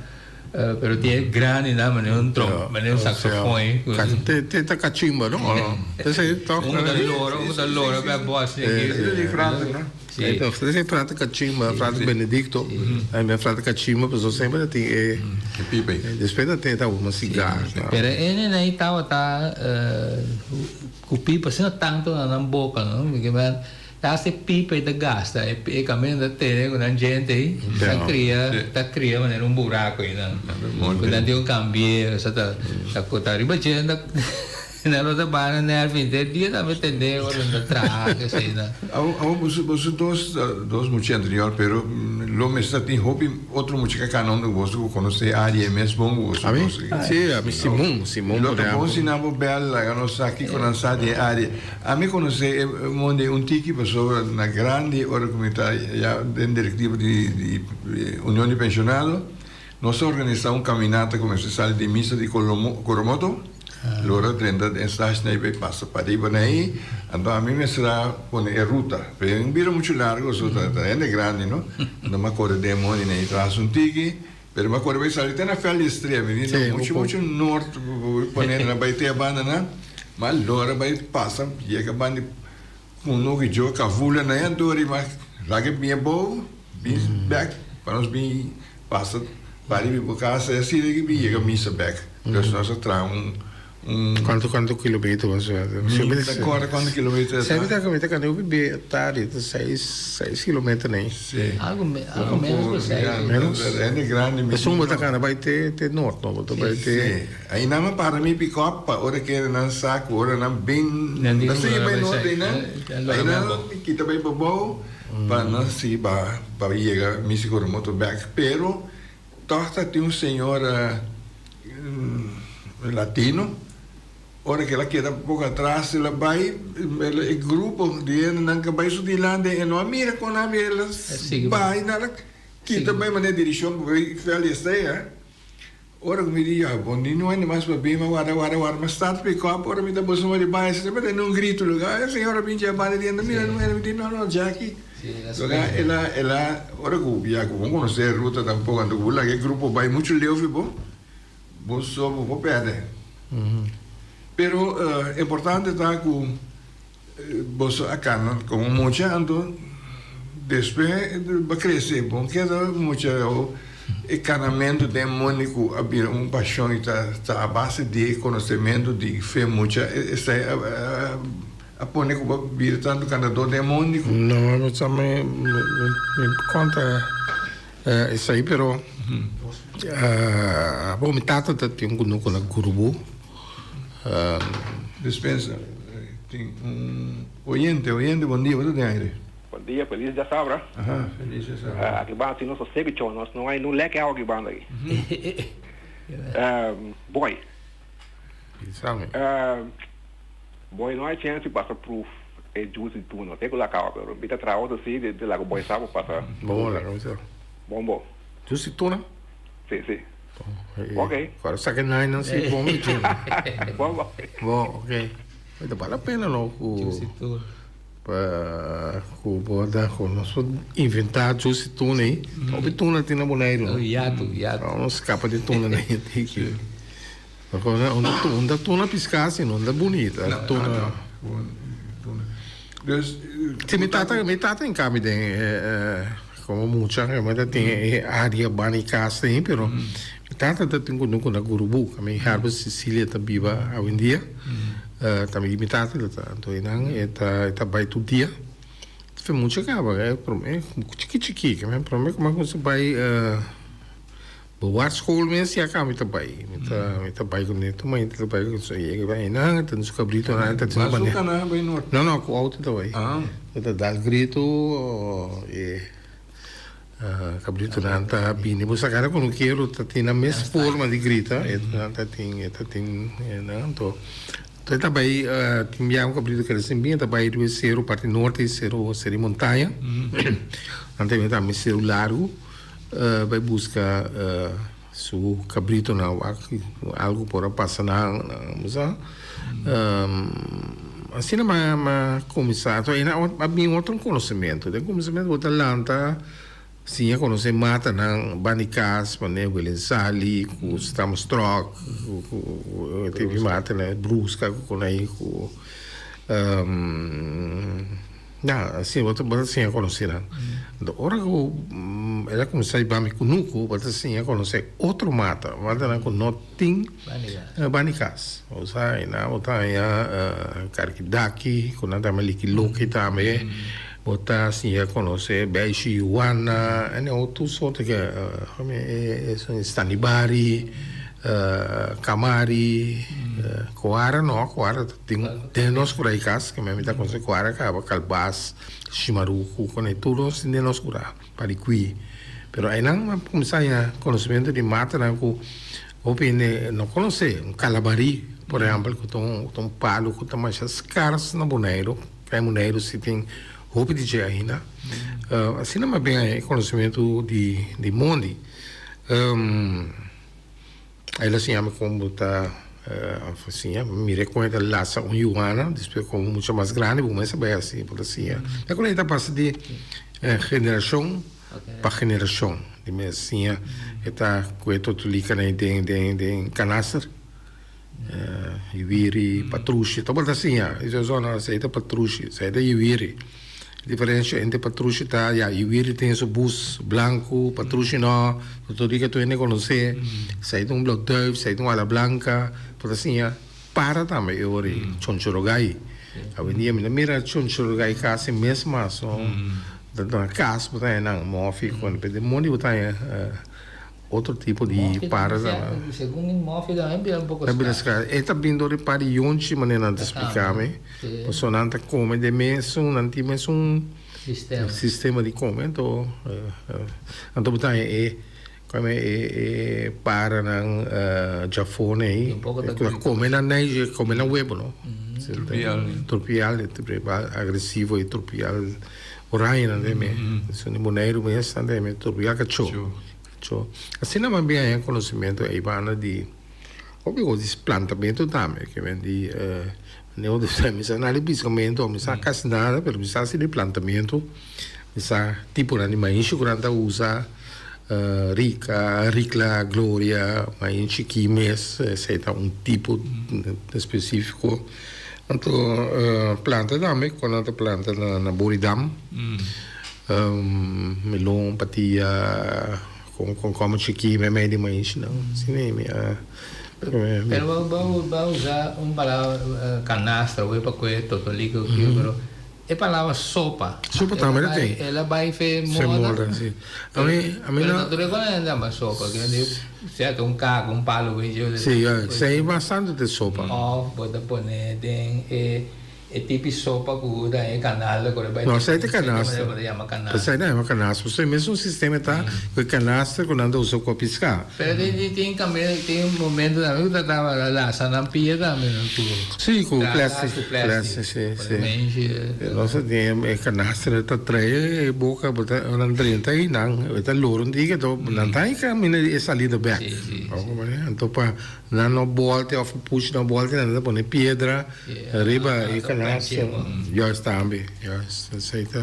pero tin e grandinan manera un trom, manera un saxofoon. Te te ta kachimba no o no? Esei tok. Un ku ta lora, un ku ta lora pa e bos aki. Esei ta frater no? Si. Esei frater kachimba, frater Benedicto. Ami frater kachimba pasobra semper ta tin e. E pipa ei. Despues ta tin e ta huma sigar. Pero e nenei tabata ku pipa asina tantu na nan boka no. Ta haci pipa y ta gasta e caminda ta tene cu nan djente ey ta cria ta cria manera un buraco ey nan cu nan tin un cambie osea ta ta cu ta riba djente nan lo ta baha nan nervio henter dia tambe tende ora nan ta traha esey nan. Awo boso boso dos dos mucha anterior pero lo mester tin hopi otro mucha ka cana unda boso cu conoce e area mes bon cu boso dos. Si ami Simon Simon por ehemplo. Lo ta bon si nan bo bel laga nos sa kico nan sa di e area. Ami konosé e mondi un tiki pasobra na grandi ora ku mi ta ya den direktiva di Union di Pensionado nos a organisá un kaminata ku mester sali di misa di Coromoto lora drenta den stash na bai pasa pariba na ei anto ami mester a pone e ruta pero e bira muchu largo so ta hende grandi no anto mi a kore den mondi na ei tras un tiki pero mi a kore bai sali te na Veld di Estrella mi di no muchu muchu nort pone na bai te a banda nan. Ma lora bai pasa yega banda di kuno ki djo kavula na e antori ma laga bin abou bin bek pa nos bin pasa pari bin bo kasa y asina ki bin yega misa bek dus nos a traha un un Kuantu kuantu kilometer mas o menos? Mi ta kòrda kuantu kilometer e ta. Sa mi ta kanda hopi be tardi ta seis seis kilometer nei. Si. Algo algo menos ku seis. Menos? Hende grandi mi. Esun bo ta kanda bai te te nort no bo ta bai te. Si. Einan a para mi pick-up pa ora kere nan sa ku ora nan bin Nan ta sigui bai norte einan, einan mi kita bai pabou pa nan sigui baha pa yega mi siguro moto bek. Pero tòg ta tin un señora latino ora ku el a keda poko atras el a bai e grupo di hendenan ku a bai su dilanti e no a mira kon nan a bira el a baha i nan a kita bai manera dirishon pa bai Valley Estrella. Ora ku mi di ya bon di no hende mas pa bin, mi a warda warda warda, mi a start pick up, ora mi ta boso mori bai, si ta tende un gritu luga, e señora bin dje banda di enda mira no hende, mi di no no Jackie, luga el a el a ora ku ya ku bo konosé e ruta tampoko anto ku bo laga e grupo bai muchu leu fi bo, bo so bo por pèrdè. Pero importante ta ku. Boso a cana como mucha anto despues bo a crece bo keda mucha e canamento den mondi cu a bira un pasion y ta a base di e conocemento di fe mucha esai a pone cu bo a bira tanto canador den mondi cu. No mi sa mi conta esai pero bo mi tata ta tin un cunucu na Gurubu. Dispensa, tin un oyente, oyente, bon dia, bo ta den aire. Bon dia, feliz djasabra. Aha, feliz djasabra. Aki banda si nos ta sebi tjo, nos no hay nun leke awa aki banda aki. Boy. Bisami. Boy no hay chance di pasa proof e juice di tuna, te ku la kawa pero mi ta traha otro si di laga boy sa por pasa. Bon, laga mi sa. Bon bo. Juice di tuna? Si, si. Ok. Ora saka nai nan si bon mi tjin. Bon bon. Bon, ok. Ta bal la pena no ku Juicy tuna. Pa ku bo da ku nos por inventa juicy tuna ei. Hopi tuna tin na Boneiru. Oh, yatu, yatu. No skapa di tuna na hende aki. Unda tuna piská si no unda bunita. No, tuna. No, tuna. Dus, Si mi tata, mi tata en cambio den como mucha, mi ta tin e area banda di cas ahi, pero mi tata ta tin cunucu na Gurubu, mi Herbert Cecilia ta biba awendia, tambe di mi tata ta, anto einan e ta e ta bay tur dia, fe mucha caba, prome chiki chiki, prome cu mi a cuminsa bay. Bo wak school mes ya ka mi ta bai. Mi ta mi ta bai ku neto ma ta bai ku so yega bai einan ta su kabrito nan ta Ba su kana bai nort? No no ku auto ta bai. Ah. Ta dal grito e kabrito nan ta bini bo sa kada ku no kero ta tin nan mes forma di grita e nan ta tin e ta tin nan anto e ta bai tin bia un kabrito keda sin bin e ta bai riba e seru parti norte di seru seru di montaña nan ta bini tambe seru largu. Bai buska su kabritonan wak algu por a pasa nan bo sa. Asina m'a m'a kuminsá. Anto ei nan a bin otro konosementu. Den kuminsamentu bo ta lanta siña konosé matanan banda di kas, manera welensali ku stamstròk ku ku tipo di matanan, bruska ku konai ku ya asina bo ta bo ta siña konosé nan. Anto ora ku el a kuminsá hiba mi kunuku bo ta siña konosé otro mata, matanan ku no tin banda di kas. Osea einan bo ta haña karkidaki ku nan ta yama likiloki tambe. Bo ta siña konosé Beishi Yuana en e otro sorto ke Stanibari, Kamari, Koara no, Koara ta tin den nos kura di kas ke mi ta konosé Koara kaba, Kalbas, Shimaruku, kone tur nos tin den nos kura, Parikui. Pero einan a kuminsá haña konosementu di matanan ku hopi hende no konosé. Un kalabarí, por ehèmpel, ku ta un palu ku ta masha skars na Boneiru. Kai Boneiru si tin hopi di dje ainda. Asina mi a bin haña e konosementu di mondi. El a siña mi kon bo ta siña, mi mira kon e ta lasa un yuana, despues komo mucha mas grandi bo kuminsa bai hasi, bo ta siña. E kon ei ta pasa di generashon pa generashon. Di mi a siña e ta ku e totolikanan den kanaster. Yuwiri, patrushi, ta bo ta siña. Esei zona esei ta patrushi, esei ta yuwiri. Diferensha entre patrushi ta, ya, yuwiri tin su bus blanku, patrushi no, totodika tur hende konosé. Esei ta un blauwduif, esei ta un ala blanka. Bo ta siña para tambe e ora ei, chonchorogai. Awendia mi no mira chonchorogai kasi mes mas, no. Ta na kas bo ta haña nan, mòfi, pero den mondi bo ta haña. Otro tipo di para ta. Segun mi mòfi tambe bira un poko skars. E ta bin dor di par di yonchi manera nan ta splika mi. Pasobra nan ta kome den mesun, nan tin mesun sistema di kome. Anto anto bo ta haña e kome e e paranan djafon ei ku ta kome nan neisje, kome nan webo no. Trupial. Trupial, agresivo e trupial oranje nan den mi. Esun di Boneiru mes nan den mi, trupial kachó. So, asina nan bin haña conocimiento ey banda di hopi cos di plantamento tambe, ke men di manera di sa mi sa nada di piscamento, mi sa casi nada, pero mi sa si di plantamento, mi sa tiponan di maishi cu nan ta usa, rica, ricla, gloria, maishi ki mes, esey ta un tipo specifico. Anto planta tambe, cu nan ta planta na Boridam. Melon, patia, con como chiki meimei di maishinan. Asina mi a. Pero bo bo bo a usa un palabra canastra wey pa kue totolico kico pero e palabra sopa. Sopa tambe ta tin. El a bay fe moda. Fe moda si. A mi a mi no. Pero no tur e con hende ama sopa kende sea ta un kaka un palo wey yo. Si esey bastante ta sopa. Of bo ta pone den e. E tipi sopa ku ta e kanal ta kore bai. No, esei ta kanasta. Bo ta yama kanasta. Esei ta yama kanasta. Pasobra e mesun sistema ta ku e kanasta ku nan ta usa ku a piská. Pero tin tin tambe tin un momento tambe ku ta tabata lasa nan pia tambe no ku. Si, ku plastic. Ku plastic. Si, si. Nos a tin e kanasta ta trae e boka bo ta nan drenta ei nan e ta lora un diki anto nan ta kaminda di e salida bèk. Si, si. Anto pa nan no bòlta òf pushi no bòlta nan ta pone piedra. Riba e canasta, juist tambe, juist, esey ta,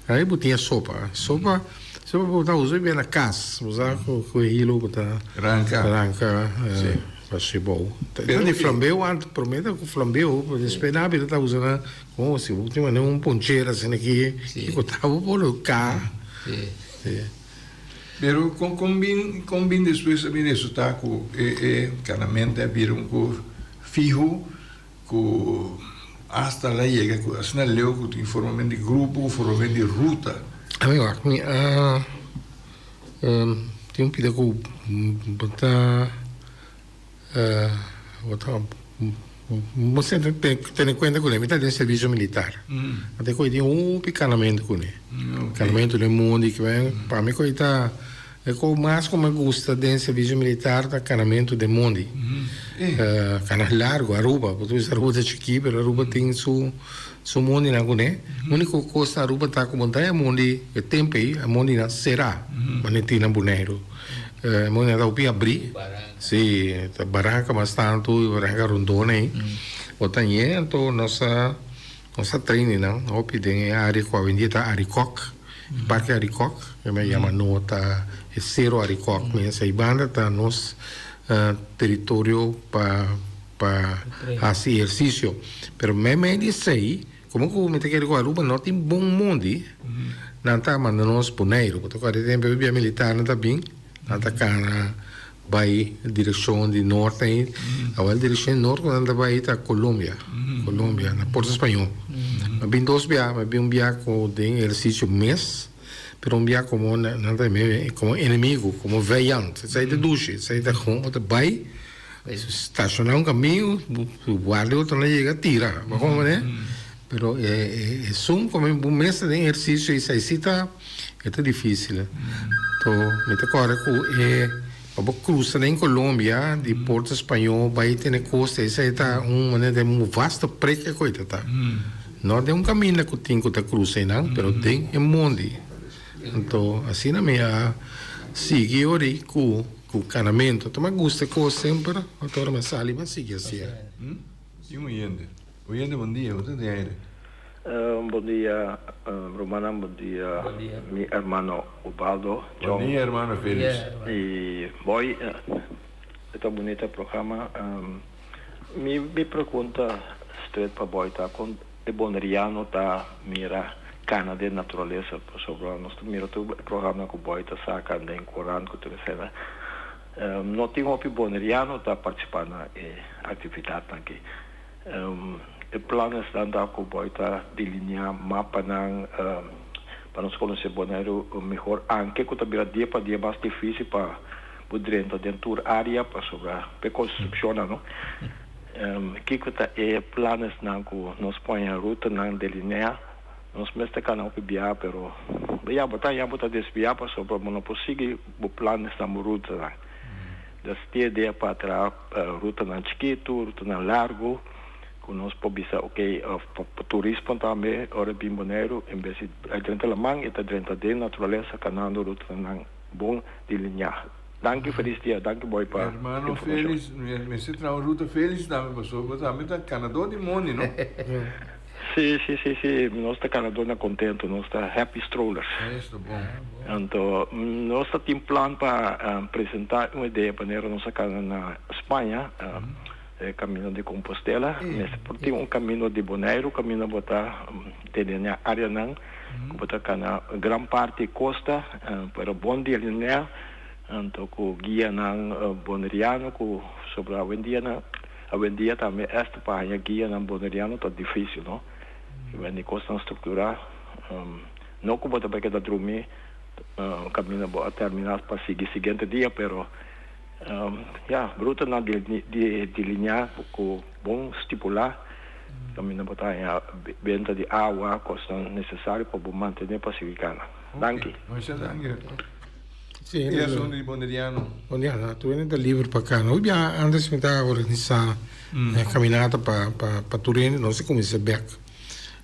ahí bo tin e sopa, sopa, sopa bo ta usa bien na cas, bo sa cu cu e hilo bo ta Ranca. ranca haci bou. Ta di flambeu antes, prome ta cu flambeu, pero despues nan a bira ta usa nan, como si bo tin manera un ponchera asina aki, kico ta bo por lo ca. Si. Pero con con bin con bin despues a bin resulta cu e e canamento a bira un cos fiho cu hasta la yega cu asina leu cu tin formamento di grupo cu formamento di ruta. Ami wak mi a tin un pida cu bo ta bo ta bo semper tene cuenta cune mi ta den servicio militar anto cu tin hopi canamento cune canamento den mondi pa mi cu ta E ku mas ku mi gusta den servicio militar ta kanamentu den mondi. Kana largu, Aruba, bo ta bisa Aruba ta chikí pero Aruba tin su su mondinan kuné. Úniko kos na Aruba ta ku bo ta e mondi e tempu ei e mondinan será manera tin na Boneiru. E mondinan ta hopi abrí, si, ta baranka mas tantu i baranka rondon ei. Bo ta ñe anto nos a. Nos a train nan hopi den e área ku awendia ta Arikok, e parke Arikok, e men yama no ta e sero Arikok mes. Ei banda ta nos teritorio pa pa hasi ehersisio. Pero meimei di esei, komo ku mi ta kere ku Aruba no tin bon mondi, nan ta manda nos Boneiru. Bo ta kòrda e tempu e bia militarnan ta bin, nan ta kana bai direkshon di nort ei. Awor direkshon di nort ku nan ta bai ta Colombia, Colombia, na Puerto Spañó. Mi a bin dos bia, mi a bin un bia ku den ehersisio mes, pero un bia komo nan ta yama komo enemigu, komo vijand. Esei ta dushi, esei ta kon bo ta bai stashoná un kaminda, guardia otro nan yega tira, bo komprende? Pero e esun komo bo mes ta den ehersisio esei si ta. E ta difícil. To mi ta kòrda ku e pa bo krusa den Colombia di Puerto Spañó bai tene kosta esei ta un manera den un vasto prek e koe ta ta. No den un kaminda ku tin ku ta krusa einan pero den e mondi. Anto asina mi a sigui ori ku ku kanamentu. Ta mi a gusta e kos semper anto ora mi a sali mi a sigui hasié. Tin un oyente. Oyente bon dia, bo ta den aire. Bon dia rumannan, bon dia mi hermano Ubaldo, John. Bon dia hermano Felix. Y Boy, e ta bunita programa. Mi mi pregunta straight pa Boy ta con e boneriano ta mira cana den naturalesa pasobra nos ta mira tur e programa cu Boy ta saca den corant cu tur esena. No tin hopi boneriano ta participa na e actividadnan aki. E planesnan ta ku boy ta delineá mapanan pa nos konosé Boneiru mihor, anke ku ta bira dia pa dia mas difísil pa bo drenta den tur área pasobra p'e konstrukshonnan no. Kiko ta e planesnan ku nos pon en rutanan delineá? Nos mester kana hopi biaha pero ya bo ta ya bo ta desviá pasobra bo no por sigui bo planesnan bo rutanan. Des tin idea pa traha rutanan chikitu, rutanan largu, ku nos por bisa ok pa turismo tambe ora e bin Boneiru en bes di a drenta laman e ta drenta den naturalesa kanando rutanan bon delineá. Danki felis dia, danki boy pa Hermano informashon. Felix, mester traha un ruta Felix tambe pasobra bo tambe ta kanadó di mondi no? Sí, sí, sí, sí, nos ta kanadónan kontentu, nos ta happy strollers. Eso bon. Anto nos ta tin plan pa presentá un idea manera nos a kana na Spaña, e Camino de Compostela. Mester por tin un camino di Boneiru, kaminda bo ta delineá áreanan ku bo ta kana gran parti kosta, pero bon delineá, anto ku guianan boneriano ku sobra awendia nan. Awendia tambe esta pa haña guianan boneriano ta difícil, no? Wen di kosnan strukturá, no ku bo ta bai keda drumi kaminda bo a terminá pa sigui siguiente dia, pero ya, rutanan di delineá ku bon stipulá kaminda bo ta haña benta di awa, kosnan nesesario pa bo mantené pa sigui kana. Danki. Masha danki. E asuntu di Boneriano. Boneriano, tur hende ta liber pa kana. Hopi bia antes mi ta organisa caminata pa pa tur hende, nos a cuminsa bek.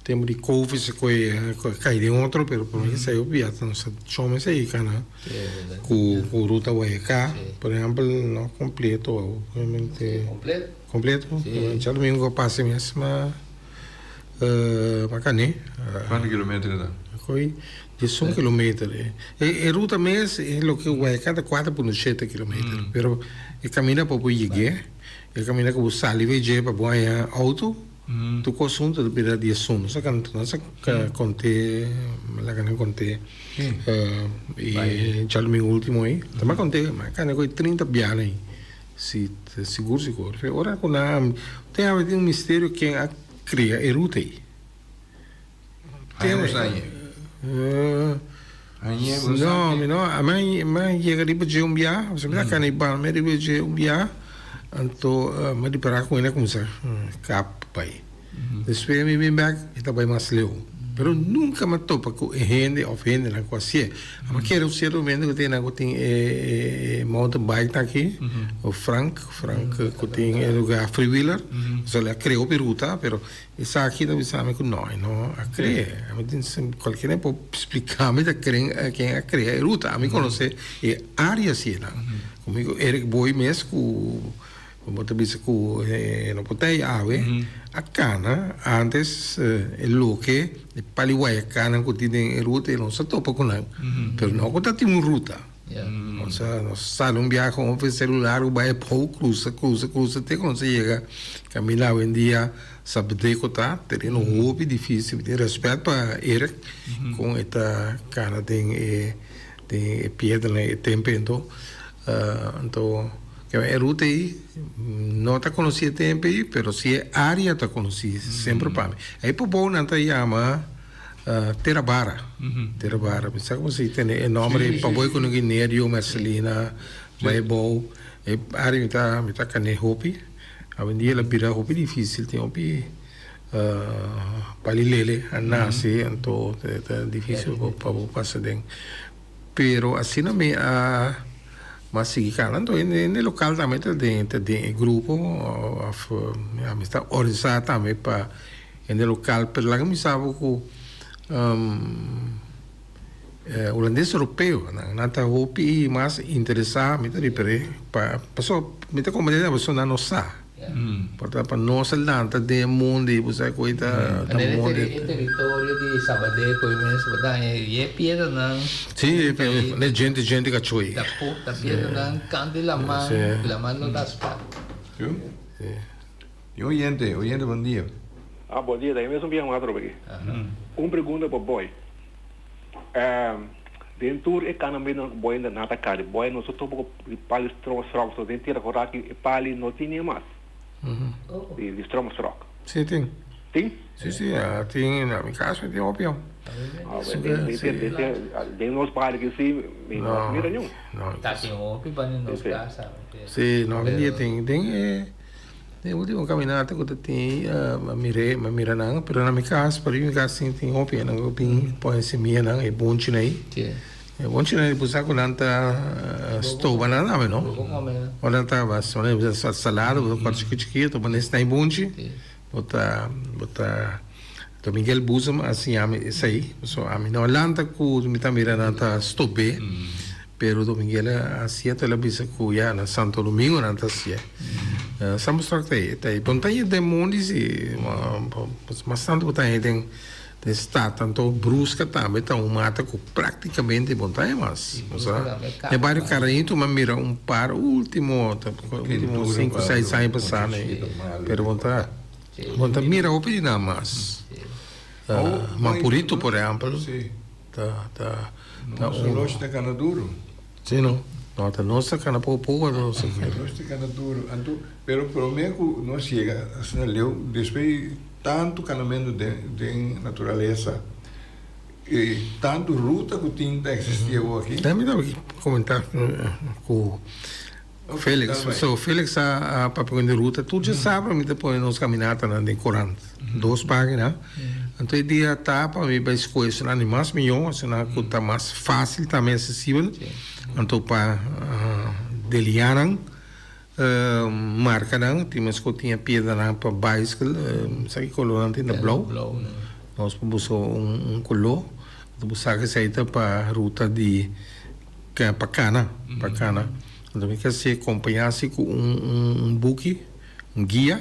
Tempo di covid se koe kai den otro, pero por mi esei hopi bia nos a choma esei kana ku ku ruta Guayacá, por ehempel, no completo obviamente. Completo. Completo? Djadomingo a pasa mes ma ma kané. Kuantu kilometer ta? Koi diesun kilometer. E e ruta mes e loke Guayacá ta kuater punto shete kilometer, pero e kaminda pa bo yeg'é, e kaminda ku bo sali for dje pa bo haña outo, tur kos huntu ta bira diesun. Nos a nos a kont'é, laga nan kont'é e djadumingu ultimo ei, ta mas kont'é, mas kende ku e trinta biaha ei. Si, sigur sigur. Fe ora ku nan te habi tin un misterio ken a krea e ruta ei. Aña bo sa aña? Aña bo sa No, mi no, mi a yega riba dje un bia, mi ta kana i banda mi riba dje un bia, anto mi a ripará ku hende a kuminsá kap bai. Despues mi bin bek e ta bai mas leu. Pero nunka mi a topa ku e hende òf hendenan ku hasié. Mi a kere un sierto momento ku tin ku tin e mountain bike nan aki, Frank, Frank ku tin e lugá Freewheeler. So el a krea hopi ruta, pero esaki ta bisa mi ku no, e no a krea. Mi tin kualkier hende por splika mi ta ken a krea e ruta. Ami konosé e área asina. Komo Eric Boy mes ku. Bo ta bisa ku e no por ta ei awe a kana antes e loke e pali wayakanan ku tin den e ruta e nos a topa ku nan pero no ku ta tin un ruta nos a nos sali un biaha ku un selular ku bai abou krusa krusa krusa te ku nos a yega kaminda awendia Sabadeco ta tereno hopi dificil mi tin respet pa Eric con e ta cana den e den e piedranan e tempo ento anto e ruta ey no ta conoci e tempo ey pero si e area ta conoci semper pa mi ey pobou nan ta yama Tera Bara Tera Bara mi sa como si tene e nomber ey pabou cu Nerio Mercelina bay abou e area mi ta mi ta cane hopi. Awendia el a bira hopi dificil, tin hopi palilele a nace, anto ta dificil pa bo pasa den. Pero asina mi a mas sigui cana, anto hende local tambe ta den ta den e grupo of mi ta organisa tambe pa hende local, pero laga mi sa bo cu Hulandes europeo nan nan ta hopi mas interesa mi ta referí pa paso mi ta comprende nan paso nan no sa por ta pa nos a lanta den e mundo y bo sa cu e ta ta mundo E teritorio di Sabadeco y mes bo ta haña y e piedranan Si e djente djente cachoy Ta ta piedranan canto di laman laman no ta spa. Y oyente oyente bon dia. Ah bon dia ta e mesun biaha un atrobe aki un pregunta pa boy. Den tur e kanamentonan ku boy na ta kari, boy no sa topa ku di pali stromsròk, so den tera korá ki e pali no tin ni mas di stromsròk. Si tin. Tin? Si si, tin na mi kas mi tin hopi hom. Den nos bario aki si mi no mira niun. Ta tin hopi pa den nos kas tambe. Si, no awendia tin. Den e. E ultimo caminata cu ta tin a mir'é, mi a mira nan, pero na mi cas, pariba mi cas tin tin hopi nan cu bin pone semianan, e bonchinan ei. E bonchinan ei bo sa cu nan ta stoba nan tambe no? Ora nan ta salada bo ta corta chikito chikito bo nes na e bonchi, bo ta bo ta Don Miguel Buzum a siña mi esei, pasobra ami no a lanta cu mi ta mira nan ta stob'é, pero Don Miguel a hacié, enton el a bisa cu ya na Santo Domingo nan ta hacié. Sa mustra cu ta ei, ta ei. Bon ta den mondi si, mas tanto bo ta haña den den stad, tanto Brusca tambe ta un mata cu practicamente bon ta haña mas. E bario Caraíto mi a mira un par ultimo, ultimo cinco, seis aña pasa, pero bon ta. Bo ta mira hopi di nan mas. Mampurito por ehempel ta ta ta un. Nos ta cana duro. Si no. No ta nos ta cana poco poco nos ta cana. Nos ta cana duro anto pero prome cu nos yega asina leu despues di tanto canamento den den naturalesa y tanto ruta cu tin ta existi awor aki. Tambe ta comenta cu. Felix, so Felix a papia con di ruta, tur dje sabra mi ta pone nos caminatanan den corant, dos pagina, anto e dia ta pa mi bay scoge esnan di mas miyo, esnan cu ta mas facil tambe accesibel, anto pa delianan, marcanan, tin mes cu tin e piedranan pa bicycle, sa ki color nan tin ta blauw, nos por busca un color, anto bo sa cu esey ta pa ruta di. Pa cana, pa cana. Anto mi ke haci acompaña asi cu un un buki, un guia,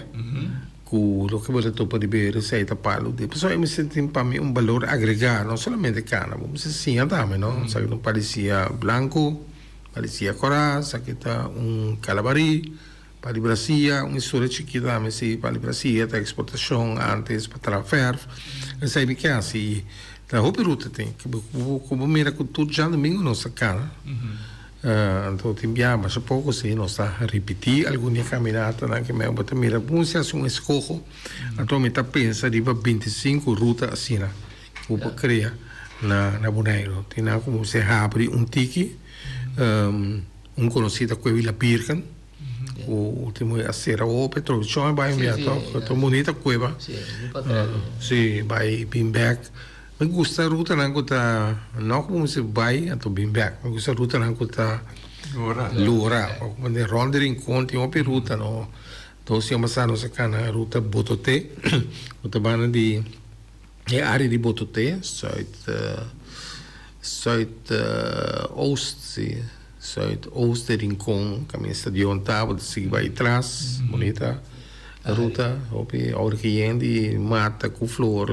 cu loke bo ta topa riba e receita palu di. Pasobra mi sinti tin pa mi un balor agrega, no solamente cana, bo mester siña tambe, no? Esaki ta un palicia blanco, palicia cora, esaki ta un calabari, pali brasia, un historia chikito tambe si, pali brasia ta exportacion antes pa traha verf. Esaki mi ke haci. Ta hopi ruta tin ku bo mira ku tur djadumingu nos ta kana. Anto tin bia masha poko si nos ta ripití algun di e kaminatanan ke men bo ta mira bon si hasi un eskoho. Anto mi ta pensa riba 25 ruta asina ku bo por krea na na Boneiru. Tin nan ku bo mester habri un tiki, un konosí ta Cueva La Birgen. Ku ultimo a sera hopi trochon e bai mira tok ta un bunita kueba si bai bin bek mi gusta rutanan ku ta no ku mester bai anto bin bek mi gusta rutanan ku ta lora rond di rincon tin hopi ruta no dos aña pasa nos a kana ruta botote ku ta banda di e area di botote zuid zuid oost si. Zuidoost di Rincon, kaminda stadion ta, bo ta sigui bai tras, bunita ruta, hopi ora ki yen di mata ku flor,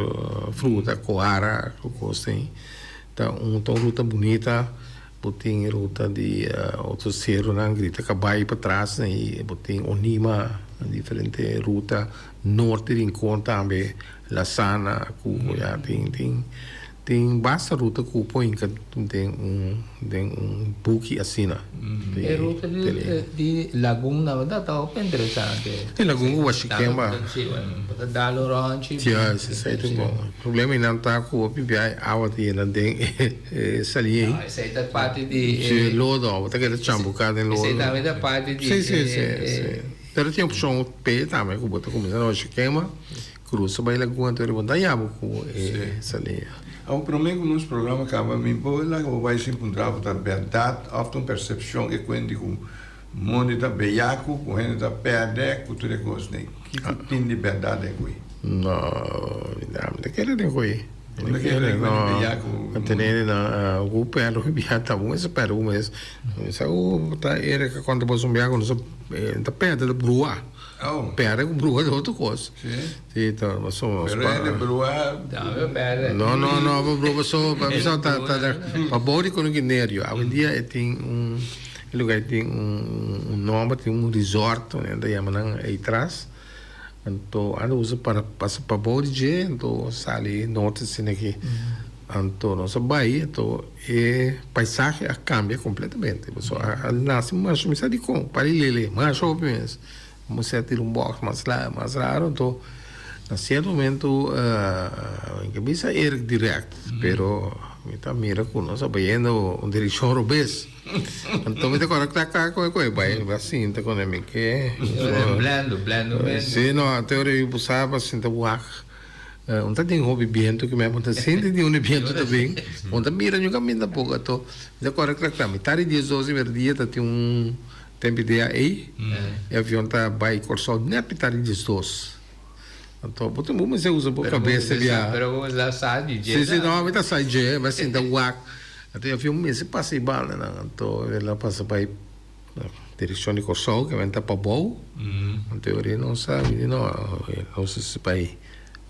fruta, koara, ku kos ei. Ta un ta un ruta bunita, bo tin ruta di otro seronan, Grita Kabai patras ei, bo tin Onima, diferente ruta, Noord di Rincon tambe, Lasana ku ya tin tin. Tin basta ruta ku por hinka den un den un buki asina. E ruta di di Lagun tabata ta hopi interesante. E Lagun ku Washikemba. Si, bo ta dal un ròntji. Ya, esei ta bon. E problema einan ta ku hopi bia e awa ta yena den e sali ei. No, esei ta parti di e. Si, lodo, bo ta keda chambuká den lodo. Esei tambe ta parti di e. Si, si, si, si. Pero tin opshon p'e tambe ku bo ta kuminsá na Washikemba. Cruza bai Laguna tur bo ta yaba cu e salida. Awor prome cu nos programa caba mi por laga bo bai sin puntra bo ta berdad of ta un percepcion e cuenti cu mondi ta beyaco cu hende ta perde cu tur e cosnan kico tin di berdad den cu ei? No, mi ta kere den cu ei. Bo ta kere den cu hende beyaco? No, tene na cu perde hopi bia ta bo mes a perde bo mes. Mi sa cu ta Erika cuando bo un bia cu nos ta perde ta brua. Oh. Perde cu brua ta otro cos. Si? Si, ta paso. Pero hende brua. Tambe perde. No, no, no, pa brua paso, pa bisa ta, ta, ta, pa bou di kono Kinerio. Awendia e tin un, e lugar e tin un, un nomber, tin un resort, nan ta yama nan ei tras. Anto anda usa para pasa pa bou di dje, anto sali norte asina aki. Anto nos a bai, anto e paisahe a cambia completamente. Pasobra a nace masha, mi sa dicon, pari lele, masha hopi mes. Como sea tira un box mas mas raro, anto na cierto momento mi ke bisa Eric direct, pero mi ta mira cu nos a bayendo un direccion robes. Anto mi ta corda cla cla cu e bai, mi a sinta con e mi ke. Blendo, blendo mes. Si, no, anto ora mi busa pa sinta wak. Un ta tin hopi bientu ki mi ta sinti di unda bientu ta bin. Un ta mira ñu kaminda poko ato. Mi ta kore klak klak. Mitad di diesdos di merdia ta tin un tempu idea ei. E avion ta bai Kòrsou nèt mitad di 12. Anto bo tin bo mester usa bo kabesa bia. Pero bo mester sa di dje. Si si no mi ta sa dje. Mi a sinta wak. Anto e avion mester pasa e bandanan. Anto el a pasa bai. Direkshon di Kòrsou ke men ta pabou, anto e ora nos a bini no, nos a bai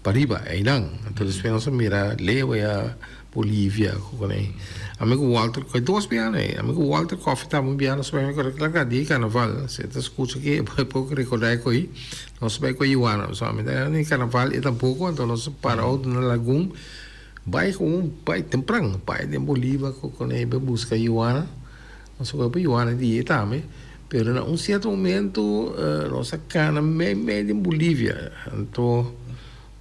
pariba einan, anto despues nos a mira leu aya Bolivia ku kon ei. Ami ku Walter, ku e dos biaha ei, ami ku Walter Coffee tabata un biaha nos a bai mi kore kla di karnaval, si e ta skucha aki e por rekorda e koi, nos a bai ku e Yuana, pasobra ami ta ni karnaval e tampoko, anto nos a para outo na Lagun, bai ku bai tempran, bai den Bolivia ku kon ei bai buska Yuana. Nos a kohe pa Yohana di e tambe, pero na un sierto momento nos a kana mei mei den Bolivia, anto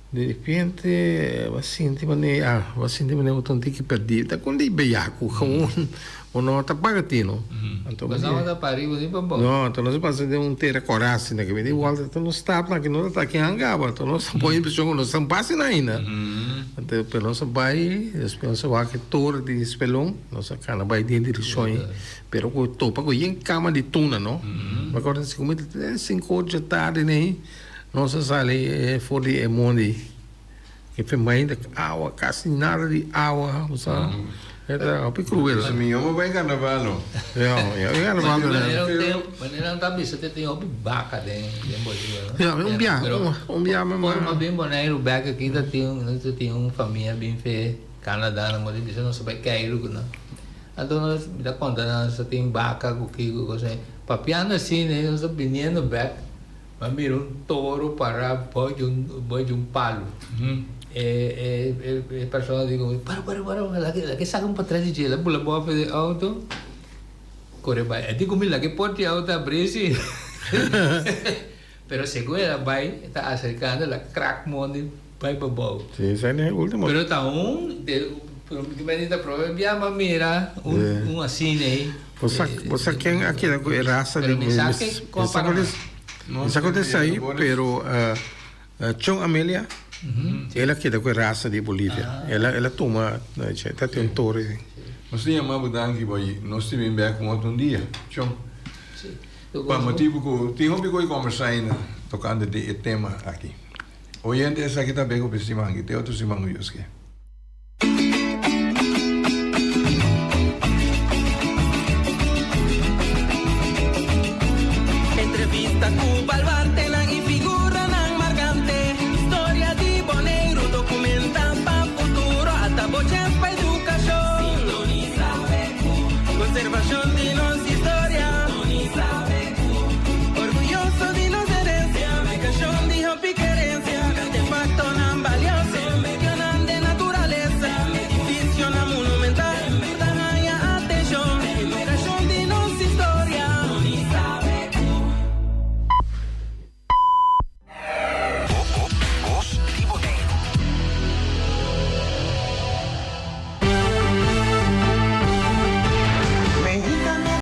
di repente bo a sinti manera, ah, bo a sinti manera bo ta un tiki perdi, ta kon di beyaku, gewoon bo no ta paga tino. Anto Bo tabata pa ariba ni pa bou? No, anto nos a pasa den un tera kòrá asina, ke bini wòlta anto nos stap nan, ke no ta taki hangaba, anto nos a pone impreshon ku nos ta basa nan ainda. Anto pero nos a bai, despues nos a wak e tor di Spelon. Nos a cana bay den direccion ey, pero cu topa cu yen cama di tuna, no? Mi acorda si como ta cinco ora dje tardi ney, nos a sali for di e mondi. E fe mainta awa, casi nada di awa, bo sa. E ta hopi cruel. Pues mi yomo bay carnaval no. Ja, ja, bay carnaval no. Manera un tempo, manera nan ta bisa te tin hopi baca den den Bolivia, no? Ja, un bia, un bia mi ma. Ora mi a bin Boneiru bek aki ta tin, ta tin un famia bin fe. Canada nan mori bisa nos a bai keiru ku nan. Anto nos mi ta konta nan nos a tin baka ku kiko ku kos papiando asina i nos ta biniendo bek mi a mira un toro para bou di un bou di un palu. E e e persona di ku mi para para para lake saka un patras di dje el a bula bofe di auto kore bai e di ku mi lake por di auto abri si Pero segun el a bai, e ta aserkando, el a krak mondi bai babou. Sí, esei na e ultimo. Pero ta un, de, mi ta prome bia m'a mira un, un asina ei. Bo sa, bo sa ken a keda ku e rasa di. Pero mi sa ke kon para mas. Mi sa ku ta esei, pero Chon Amelia, el a keda ku e rasa di Bolivia. El a, el a tuma, ta tin un tore. Nos ta yama bo danki boy, nos ta bin bek un otro dia, Chon. Pa motibu ku tin hopi ku a kombersá ainda tokante di e tema aki. Oyente esaki ta bek hopi siman aki, te otro siman ku Dios ke. Su baluarte.